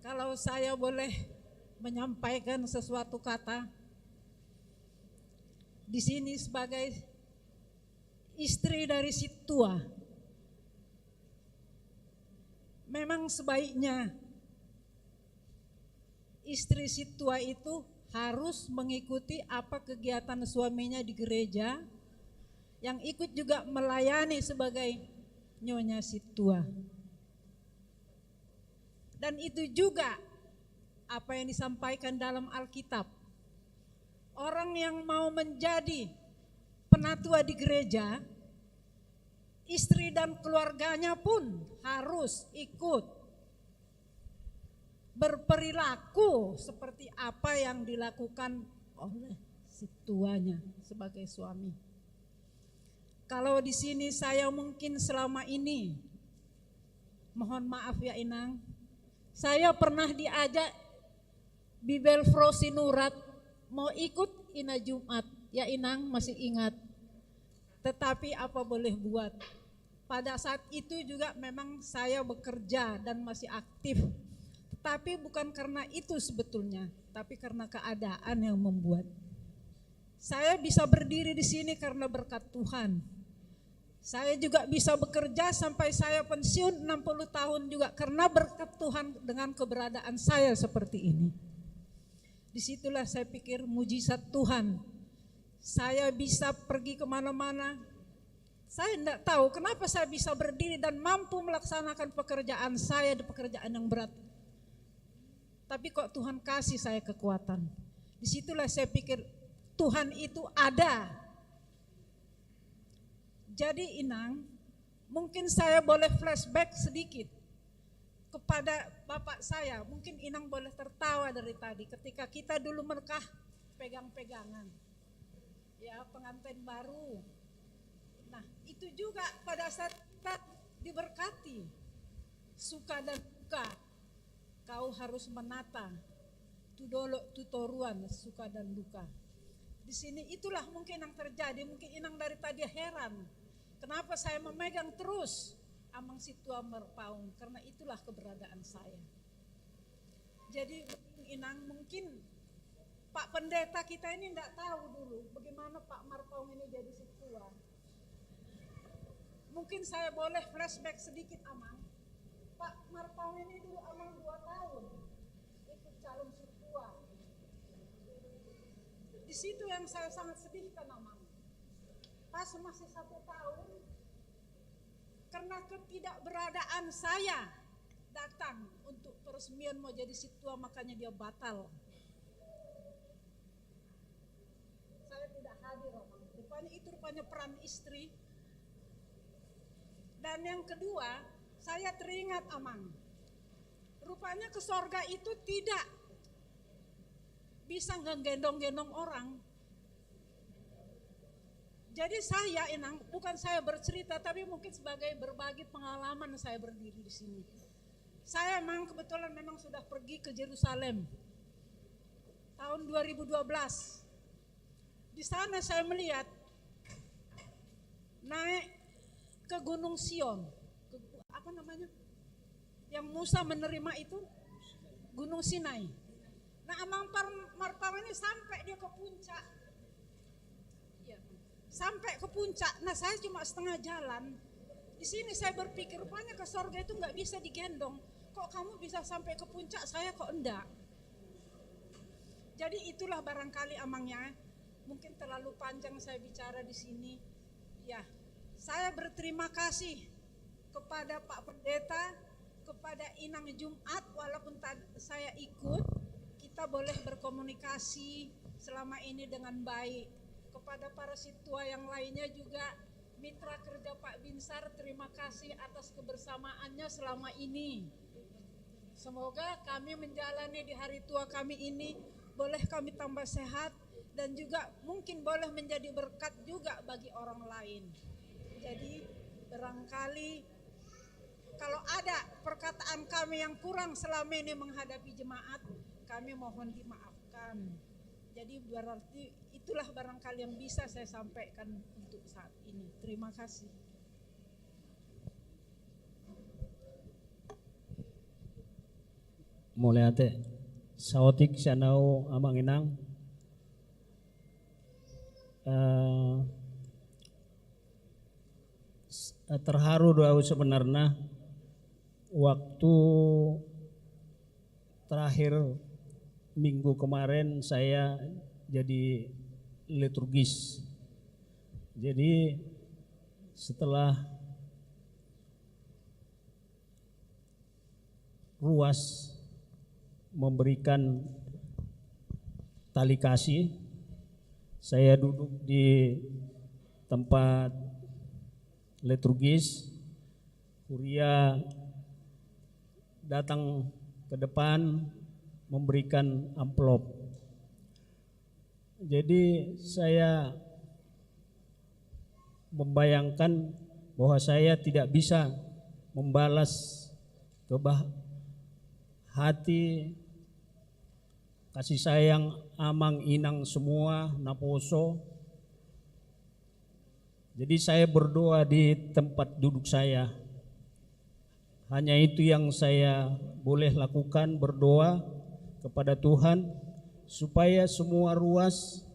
Kalau saya boleh menyampaikan sesuatu kata di sini sebagai istri dari sintua. Memang sebaiknya istri sintua itu harus mengikuti apa kegiatan suaminya di gereja, yang ikut juga melayani sebagai nyonya sintua. Dan itu juga apa yang disampaikan dalam Alkitab. Orang yang mau menjadi penatua di gereja, istri dan keluarganya pun harus ikut berperilaku seperti apa yang dilakukan oleh sintuanya sebagai suami. Kalau di sini saya mungkin selama ini, mohon maaf ya Inang, saya pernah diajak Bibelvrouw Sinurat mau ikut Ina Jumat, ya Inang masih ingat. Tetapi apa boleh buat, pada saat itu juga memang saya bekerja dan masih aktif. Tetapi bukan karena itu sebetulnya, tapi karena keadaan yang membuat. Saya bisa berdiri di sini karena berkat Tuhan. Saya juga bisa bekerja sampai saya pensiun enam puluh tahun juga karena berkat Tuhan dengan keberadaan saya seperti ini. Disitulah saya pikir mujizat Tuhan. Saya bisa pergi kemana-mana. Saya tidak tahu kenapa saya bisa berdiri dan mampu melaksanakan pekerjaan saya di pekerjaan yang berat. Tapi kok Tuhan kasih saya kekuatan. Disitulah saya pikir Tuhan itu ada. Jadi Inang, mungkin saya boleh flashback sedikit kepada bapak saya. Mungkin Inang boleh tertawa dari tadi ketika kita dulu menikah pegang-pegangan. Ya, pengantin baru. Nah, itu juga pada saat kita diberkati, suka dan duka, kau harus menata tu dolok tu toruan, suka dan duka. Di sini itulah mungkin yang terjadi. Mungkin Inang dari tadi heran, kenapa saya memegang terus Amang Sintua Marpaung, karena itulah keberadaan saya. Jadi Inang, mungkin Pak Pendeta kita ini nggak tahu dulu bagaimana Pak Marpaung ini jadi sintua. Mungkin saya boleh flashback sedikit, Amang. Pak Marpaung ini dulu, Amang, dua tahun ikut calon sintua. Di situ yang saya sangat sedihkan, Amang. Pas masih satu tahun, karena ketidakberadaan saya datang untuk peresmian mau jadi sintua, makanya dia batal. Saya tidak hadir, Amang. Rupanya itu rupanya peran istri. Dan yang kedua, saya teringat, Amang. Rupanya ke sorga itu tidak bisa nggendong-gendong orang. Jadi saya, Inang, bukan saya bercerita, tapi mungkin sebagai berbagi pengalaman saya berdiri di sini. Saya memang kebetulan memang sudah pergi ke Yerusalem tahun dua ribu dua belas. Di sana saya melihat naik ke Gunung Sion, ke gu-, apa namanya, yang Musa menerima itu, Gunung Sinai. Nah, Amang Par-, Marpang ini sampai dia ke puncak. Iya. Sampai ke puncak. Nah, saya cuma setengah jalan. Di sini saya berpikir, rupanya ke sorga itu nggak bisa digendong. Kok kamu bisa sampai ke puncak, saya kok enggak? Jadi itulah barangkali, Amang, ya. Mungkin terlalu panjang saya bicara di sini. Ya, saya berterima kasih kepada Pak Pendeta, kepada Inang Jumat, walaupun tad-, saya ikut, kita boleh berkomunikasi selama ini dengan baik. Kepada para sintua yang lainnya juga, mitra kerja Pak Binsar, terima kasih atas kebersamaannya selama ini. Semoga kami menjalani di hari tua kami ini, boleh kami tambah sehat, dan juga mungkin boleh menjadi berkat juga bagi orang lain. Jadi, barangkali kalau ada perkataan kami yang kurang selama ini menghadapi jemaat, kami mohon dimaafkan. Jadi, berarti itulah barangkali yang bisa saya sampaikan untuk saat ini. Terima kasih. Mauliate. Saotik sian ahu, Amang Inang. Eh, s-, eh, terharu do ahu sebenarnya. Waktu terakhir minggu kemarin saya jadi liturgis. Jadi setelah ruas memberikan tali kasih, saya duduk di tempat liturgis, kuria datang ke depan memberikan amplop. Jadi saya membayangkan bahwa saya tidak bisa membalas kebah-, hati kasih sayang Amang Inang semua naposo. Jadi saya berdoa di tempat duduk saya. Hanya itu yang saya boleh lakukan, berdoa kepada Tuhan supaya semua ruas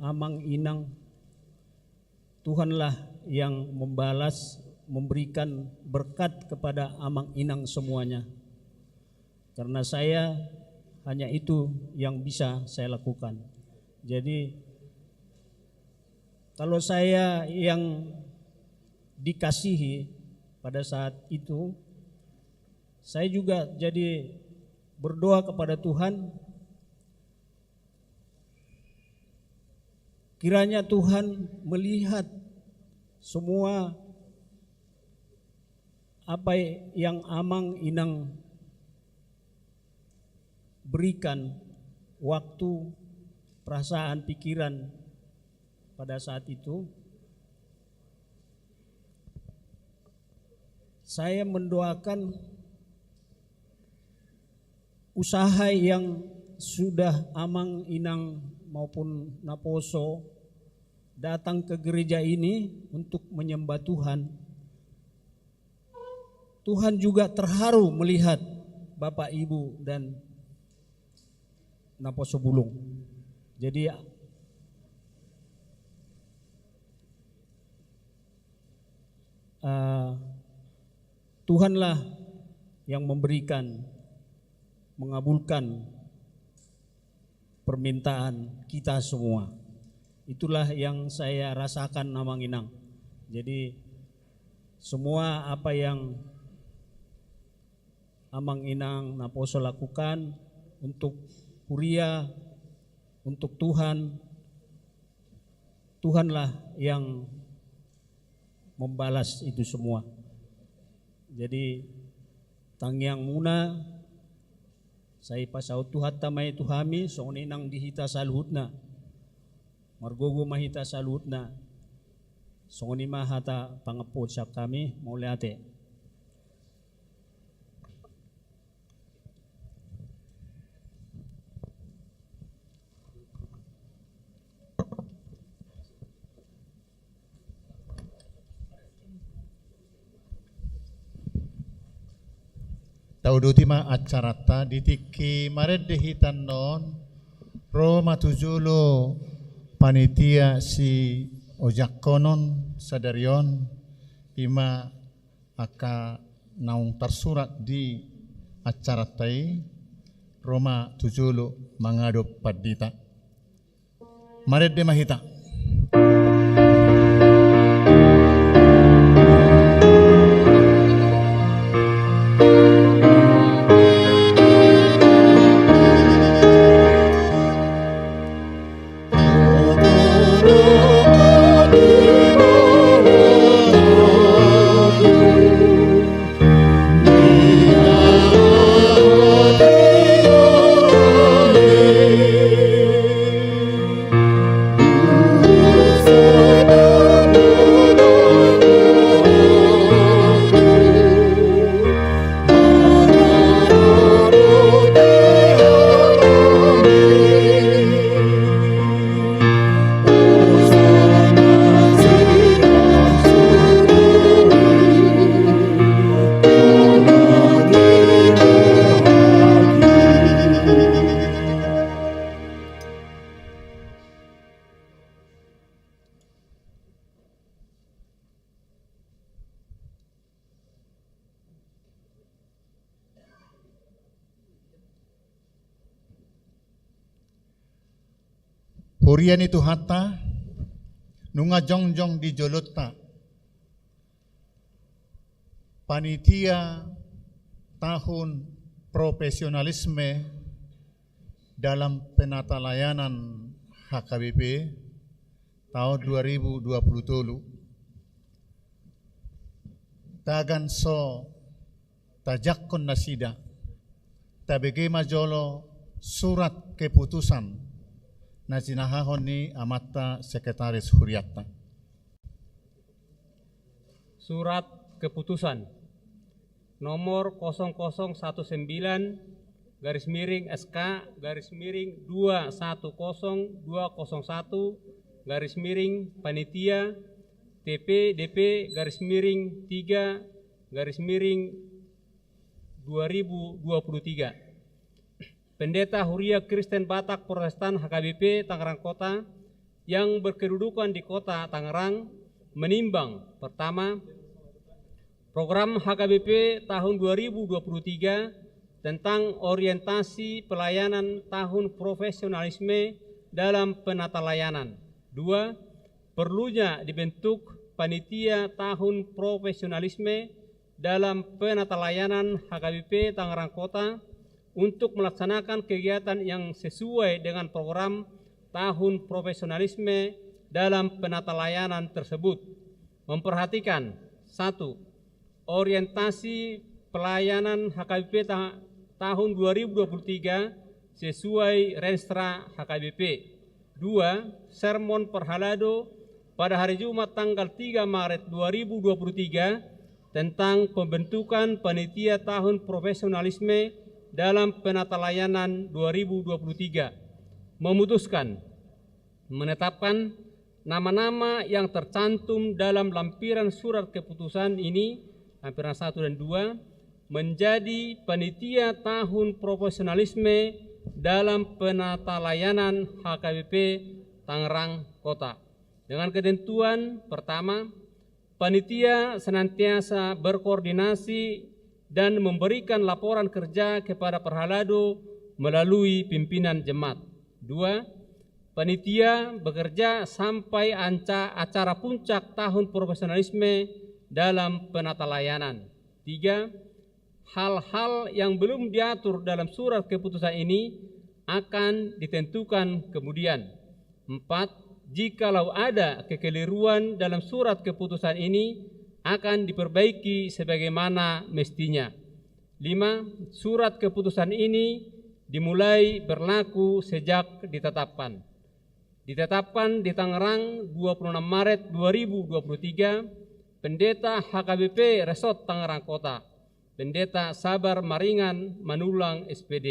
Amang Inang, Tuhanlah yang membalas, memberikan berkat kepada Amang Inang semuanya. Karena saya hanya itu yang bisa saya lakukan. Jadi, kalau saya yang dikasihi pada saat itu, saya juga jadi berdoa kepada Tuhan, kiranya Tuhan melihat semua apa yang Amang Inang berikan, waktu, perasaan, pikiran pada saat itu. Saya mendoakan usaha yang sudah Amang Inang maupun naposo datang ke gereja ini untuk menyembah Tuhan. Tuhan juga terharu melihat Bapak, Ibu, dan naposo bulung. Jadi, eh, Tuhanlah yang memberikan, mengabulkan permintaan kita semua. Itulah yang saya rasakan, Amang Inang. Jadi, semua apa yang Amang Inang naposo lakukan untuk kuria, untuk Tuhan, Tuhanlah yang membalas itu semua. Jadi, tangiangmuna sai pasaut Tuhanta ma i tu hami, songon i nang di hita saluhutna. Margogo ma hita saluhutna. Songon i ma hata pangampuon sian hami, mauliate. Taudoti ma acaranta. Di tingki marende hita annon, ro ma tu jolo panitia siojakhon on sadari on, i ma angka naung tarsurat di acaranta i, ro ma tu jolo mangadop pandita. Marende ma hita. Huria ni Tuhanta, nunga jongjong di jolonta panitia tahun profesionalisme dalam penata layanan H K B P tahun dua ribu dua puluh tolu. Tagan so tajakhon nasida, tabege ma jolo surat keputusan na jinahahon ni amanta sekretaris hurianta. Surat keputusan nomor kosong kosong satu sembilan garis miring S K garis miring dua satu kosong dua kosong satu garis miring panitia T P D P garis miring tiga garis miring dua ribu dua puluh tiga. Pendeta Huria Kristen Batak Protestan H K B P Tangerang Kota yang berkedudukan di Kota Tangerang menimbang, pertama, program H K B P tahun dua ribu dua puluh tiga tentang orientasi pelayanan tahun profesionalisme dalam penata layanan. Dua, perlunya dibentuk panitia tahun profesionalisme dalam penata layanan H K B P Tangerang Kota untuk melaksanakan kegiatan yang sesuai dengan program tahun profesionalisme dalam penata layanan tersebut. Memperhatikan, satu, orientasi pelayanan H K B P ta-, tahun dua ribu dua puluh tiga sesuai Renstra H K B P. Dua, sermon parhalado pada hari Jumat tanggal tiga Maret dua ribu dua puluh tiga tentang pembentukan panitia tahun profesionalisme dalam penata layanan dua ribu dua puluh tiga. Memutuskan, menetapkan nama-nama yang tercantum dalam lampiran surat keputusan ini, lampiran satu dan dua, menjadi panitia tahun profesionalisme dalam penata layanan H K B P Tangerang Kota. Dengan ketentuan, pertama, panitia senantiasa berkoordinasi dan memberikan laporan kerja kepada parhalado melalui pimpinan jemaat. Dua, panitia bekerja sampai anca-, acara puncak tahun profesionalisme dalam penata layanan. Tiga, hal-hal yang belum diatur dalam surat keputusan ini akan ditentukan kemudian. Empat, jikalau ada kekeliruan dalam surat keputusan ini akan diperbaiki sebagaimana mestinya. Lima, surat keputusan ini dimulai berlaku sejak ditetapkan. Ditetapkan di Tangerang dua puluh enam Maret dua ribu dua puluh tiga, Pendeta H K B P Resort Tangerang Kota, Pendeta Sabar Maringan Manulang S P D.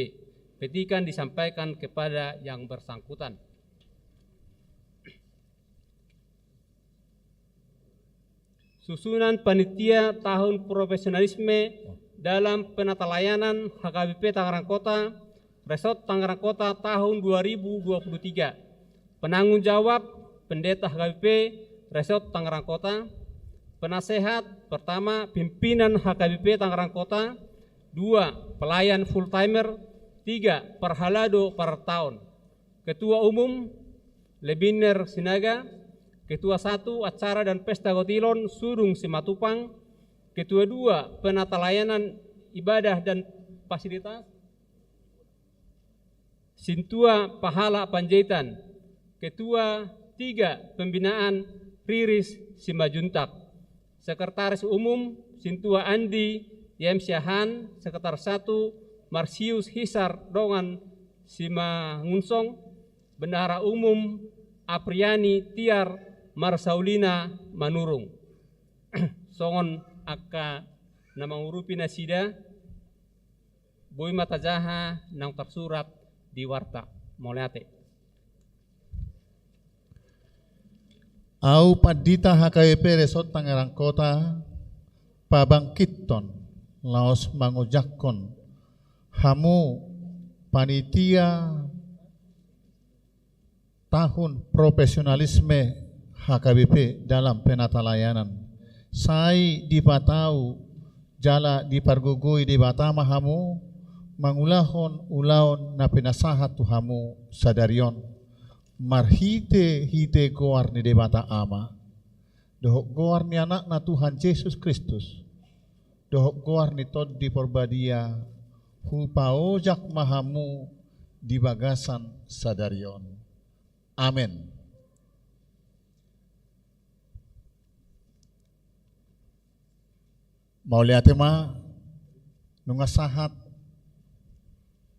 Petikan disampaikan kepada yang bersangkutan. Susunan panitia tahun profesionalisme dalam penatalayanan H K B P Tangerang Kota, Resort Tangerang Kota tahun dua ribu dua puluh tiga. Penanggung jawab, Pendeta H K B P Resort Tangerang Kota. Penasehat, pertama, pimpinan H K B P Tangerang Kota. Dua, pelayan full timer. Tiga, parhalado partaon. Ketua umum, Lebiner Sinaga. Ketua satu, acara dan pesta Gotilon, Sudung Simatupang. Ketua dua, penatalayanan ibadah dan fasilitas, Sintua Pahala Panjaitan. Ketua tiga, pembinaan, Riris Simajuntak. Sekretaris umum, Sintua Andi Yem Siahaan. Sekretaris satu, Marsius Hisar Dongan Simangunsong. Bendahara umum, Apriani Tiar Marsaulina Manurung. Songon angka na mangurupi nasida, boi ma tajaha naung tarsurat di warta. Mauliate. Ahu pandita H K B P Resort Tangerang Kota, pabangkithon laos mangojakhon hamu panitia tahun profesionalisme H K B P dalam penatalayanan. Sai dipatau jala dipargogoi Debata ma hamu mangulahon ulaon na pinasahat tu hamu sadari on, marhite-hite goar ni Debata Ama, dohot goar ni Anakna Tuhan Jesus Kristus, dohot goar ni Tondi Porbadia, hupaojak ma hamu di bagasan sadari on. Amen. Mauliate ma, nunga sahat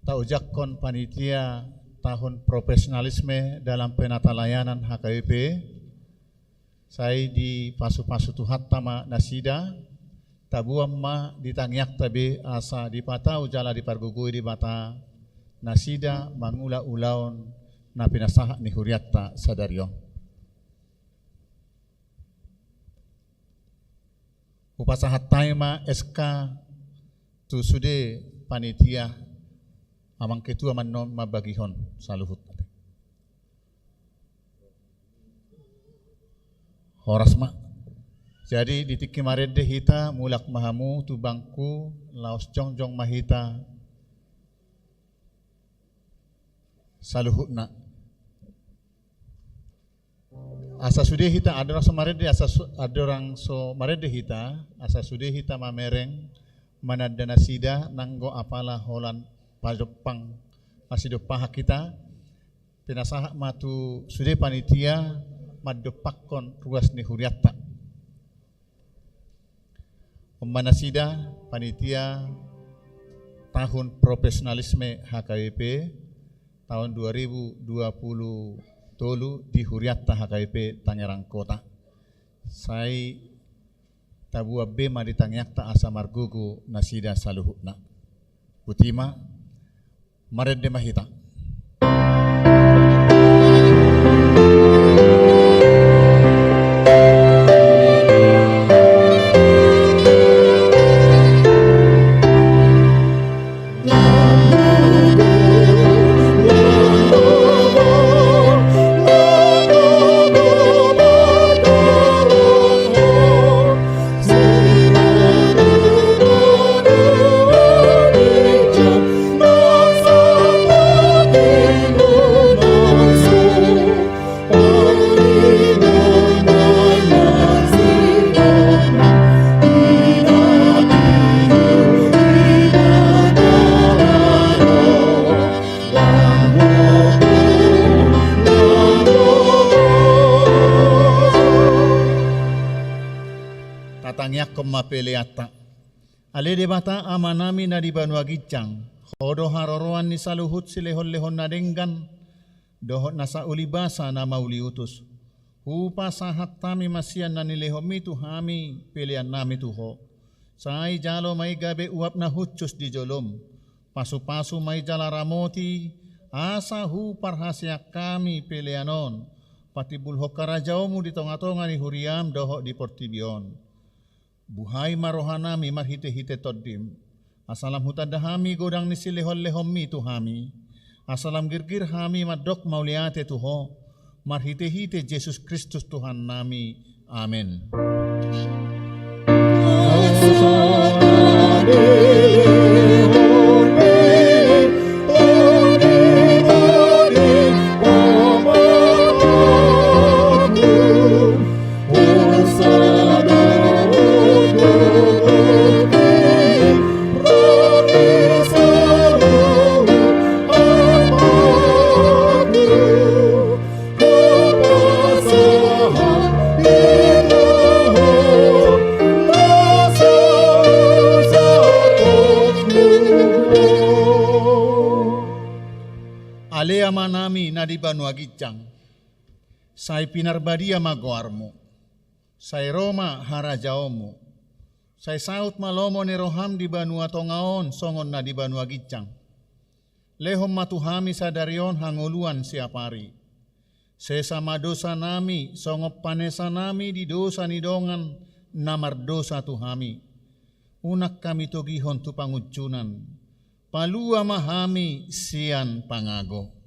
taojakhon panitia tahun profesionalisme dalam penatalayanan H K B P. Sai dipasupasu Tuhanta ma nasida, taboan ma di tangiangta be asa dipatau jala dipargogoi Debata nasida mangula ulaon na pinasahat ni hurianta sadari on. Hupasahat hami ma S K tu sude panitia, Amang Ketua ma annon mambagihon saluhut. Horas ma. Jadi di tingki marende hita, mulak ma hamu tu bangku, laos jongjong ma hita saluhutna. Asa sude hita, andorang so marende, asa su-, andorang so marende hita, asa sude hita mamereng mananda nasida, nanggo apala holan padompang masidompahan hita, pinasahat ma tu sude panitia mandompakhon ruas ni hurianta. On ma nasida panitia tahun profesionalisme H K B P tahun dua ribu dua puluh tolu di hurianta H K B P Tangerang Kota. Sai taboan be ma di tangiangta asa margogo nasida saluhutna. Botima, marende ma hita. Tatangiangkon ma peleanta. Ale Debata Amanami na di banua ginjang, Ho do haroroan ni saluhut silehonlehon na denggan, dohot nasa uli basa na mauliutus. Hupasahat hami ma sian na nilehonmi tu hami peleannami tu Ho. Sai jalo ma i gabe uap na hushus di jolom. Pasupasu ma i jala ramoti, asa huparhaseang hami pelean on patimbulhon harajaonmu di tongatonga ni huriam dohot di portibi on. Buhai ma rohanami marhitehite Tondim, Asa lam hutanda hami godang ni silehon-lehonmi tu hami, asa lam girgir hami mandok mauliate tu Ho, marhite-hite Jesus Kristus Tuhannami. Amen. Ale Amanami na di banua ginjang, sai pinarbadia ma goarmu. Sai ro ma harajaonmu. Sai saut ma lomo ni roham di banua tonga on songon na di banua ginjang. Lehon ma tu hami sadari on hangoluan siapari. Sesa ma dosanami songon panesanami di dosa ni dongan na mardosa tu hami. Unang hami togihon tu pangunjunan. Palua ma hami sian pangago.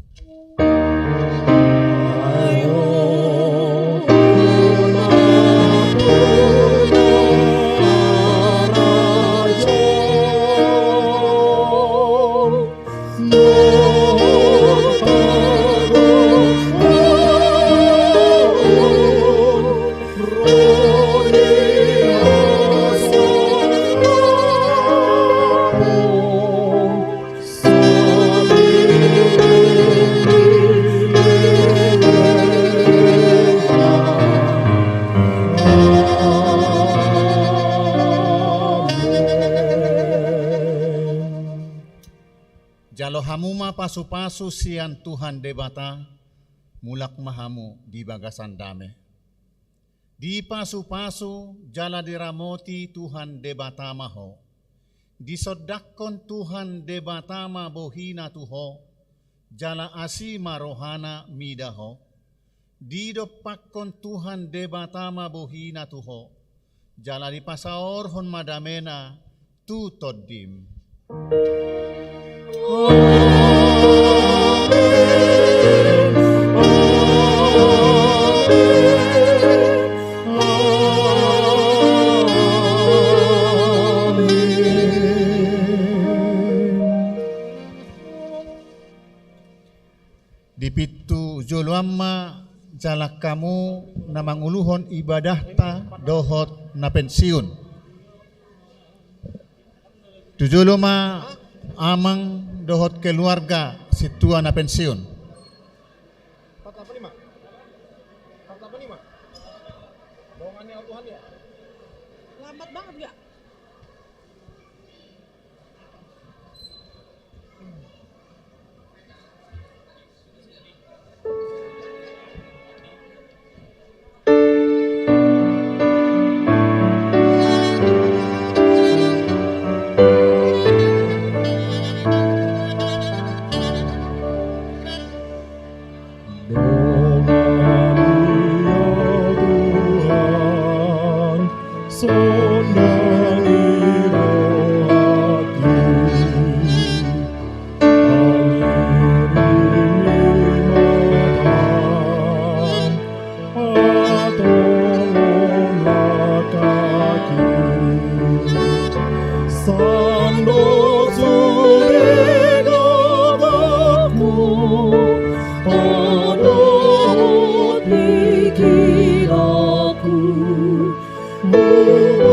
Jalo hamu ma pasu-pasu sian Tuhan Debata, mulak ma hamu di bagasan dame. Dipasu-pasu jala diramoti Tuhan Debata ma ho. Disondangkon Tuhan Debata ma bohina tu ho, jala asi ma rohana mida ho. Didompakkon Tuhan Debata ma bohina tu ho, jala dipasaorhon ma damena tu tondim. Di pintu joloan ma jalang hamu na manguluhon ibadahta dohot na pensiun. Tu jolo ma amang dohot keluarga sintua na pensiun. Lambat banget gak? Dongani, o Tuhan, sondangi rohangki. Angiringi ma Tuhan, patongon langkangki. Sandok sude goarmu, padohot pikiranku. Muba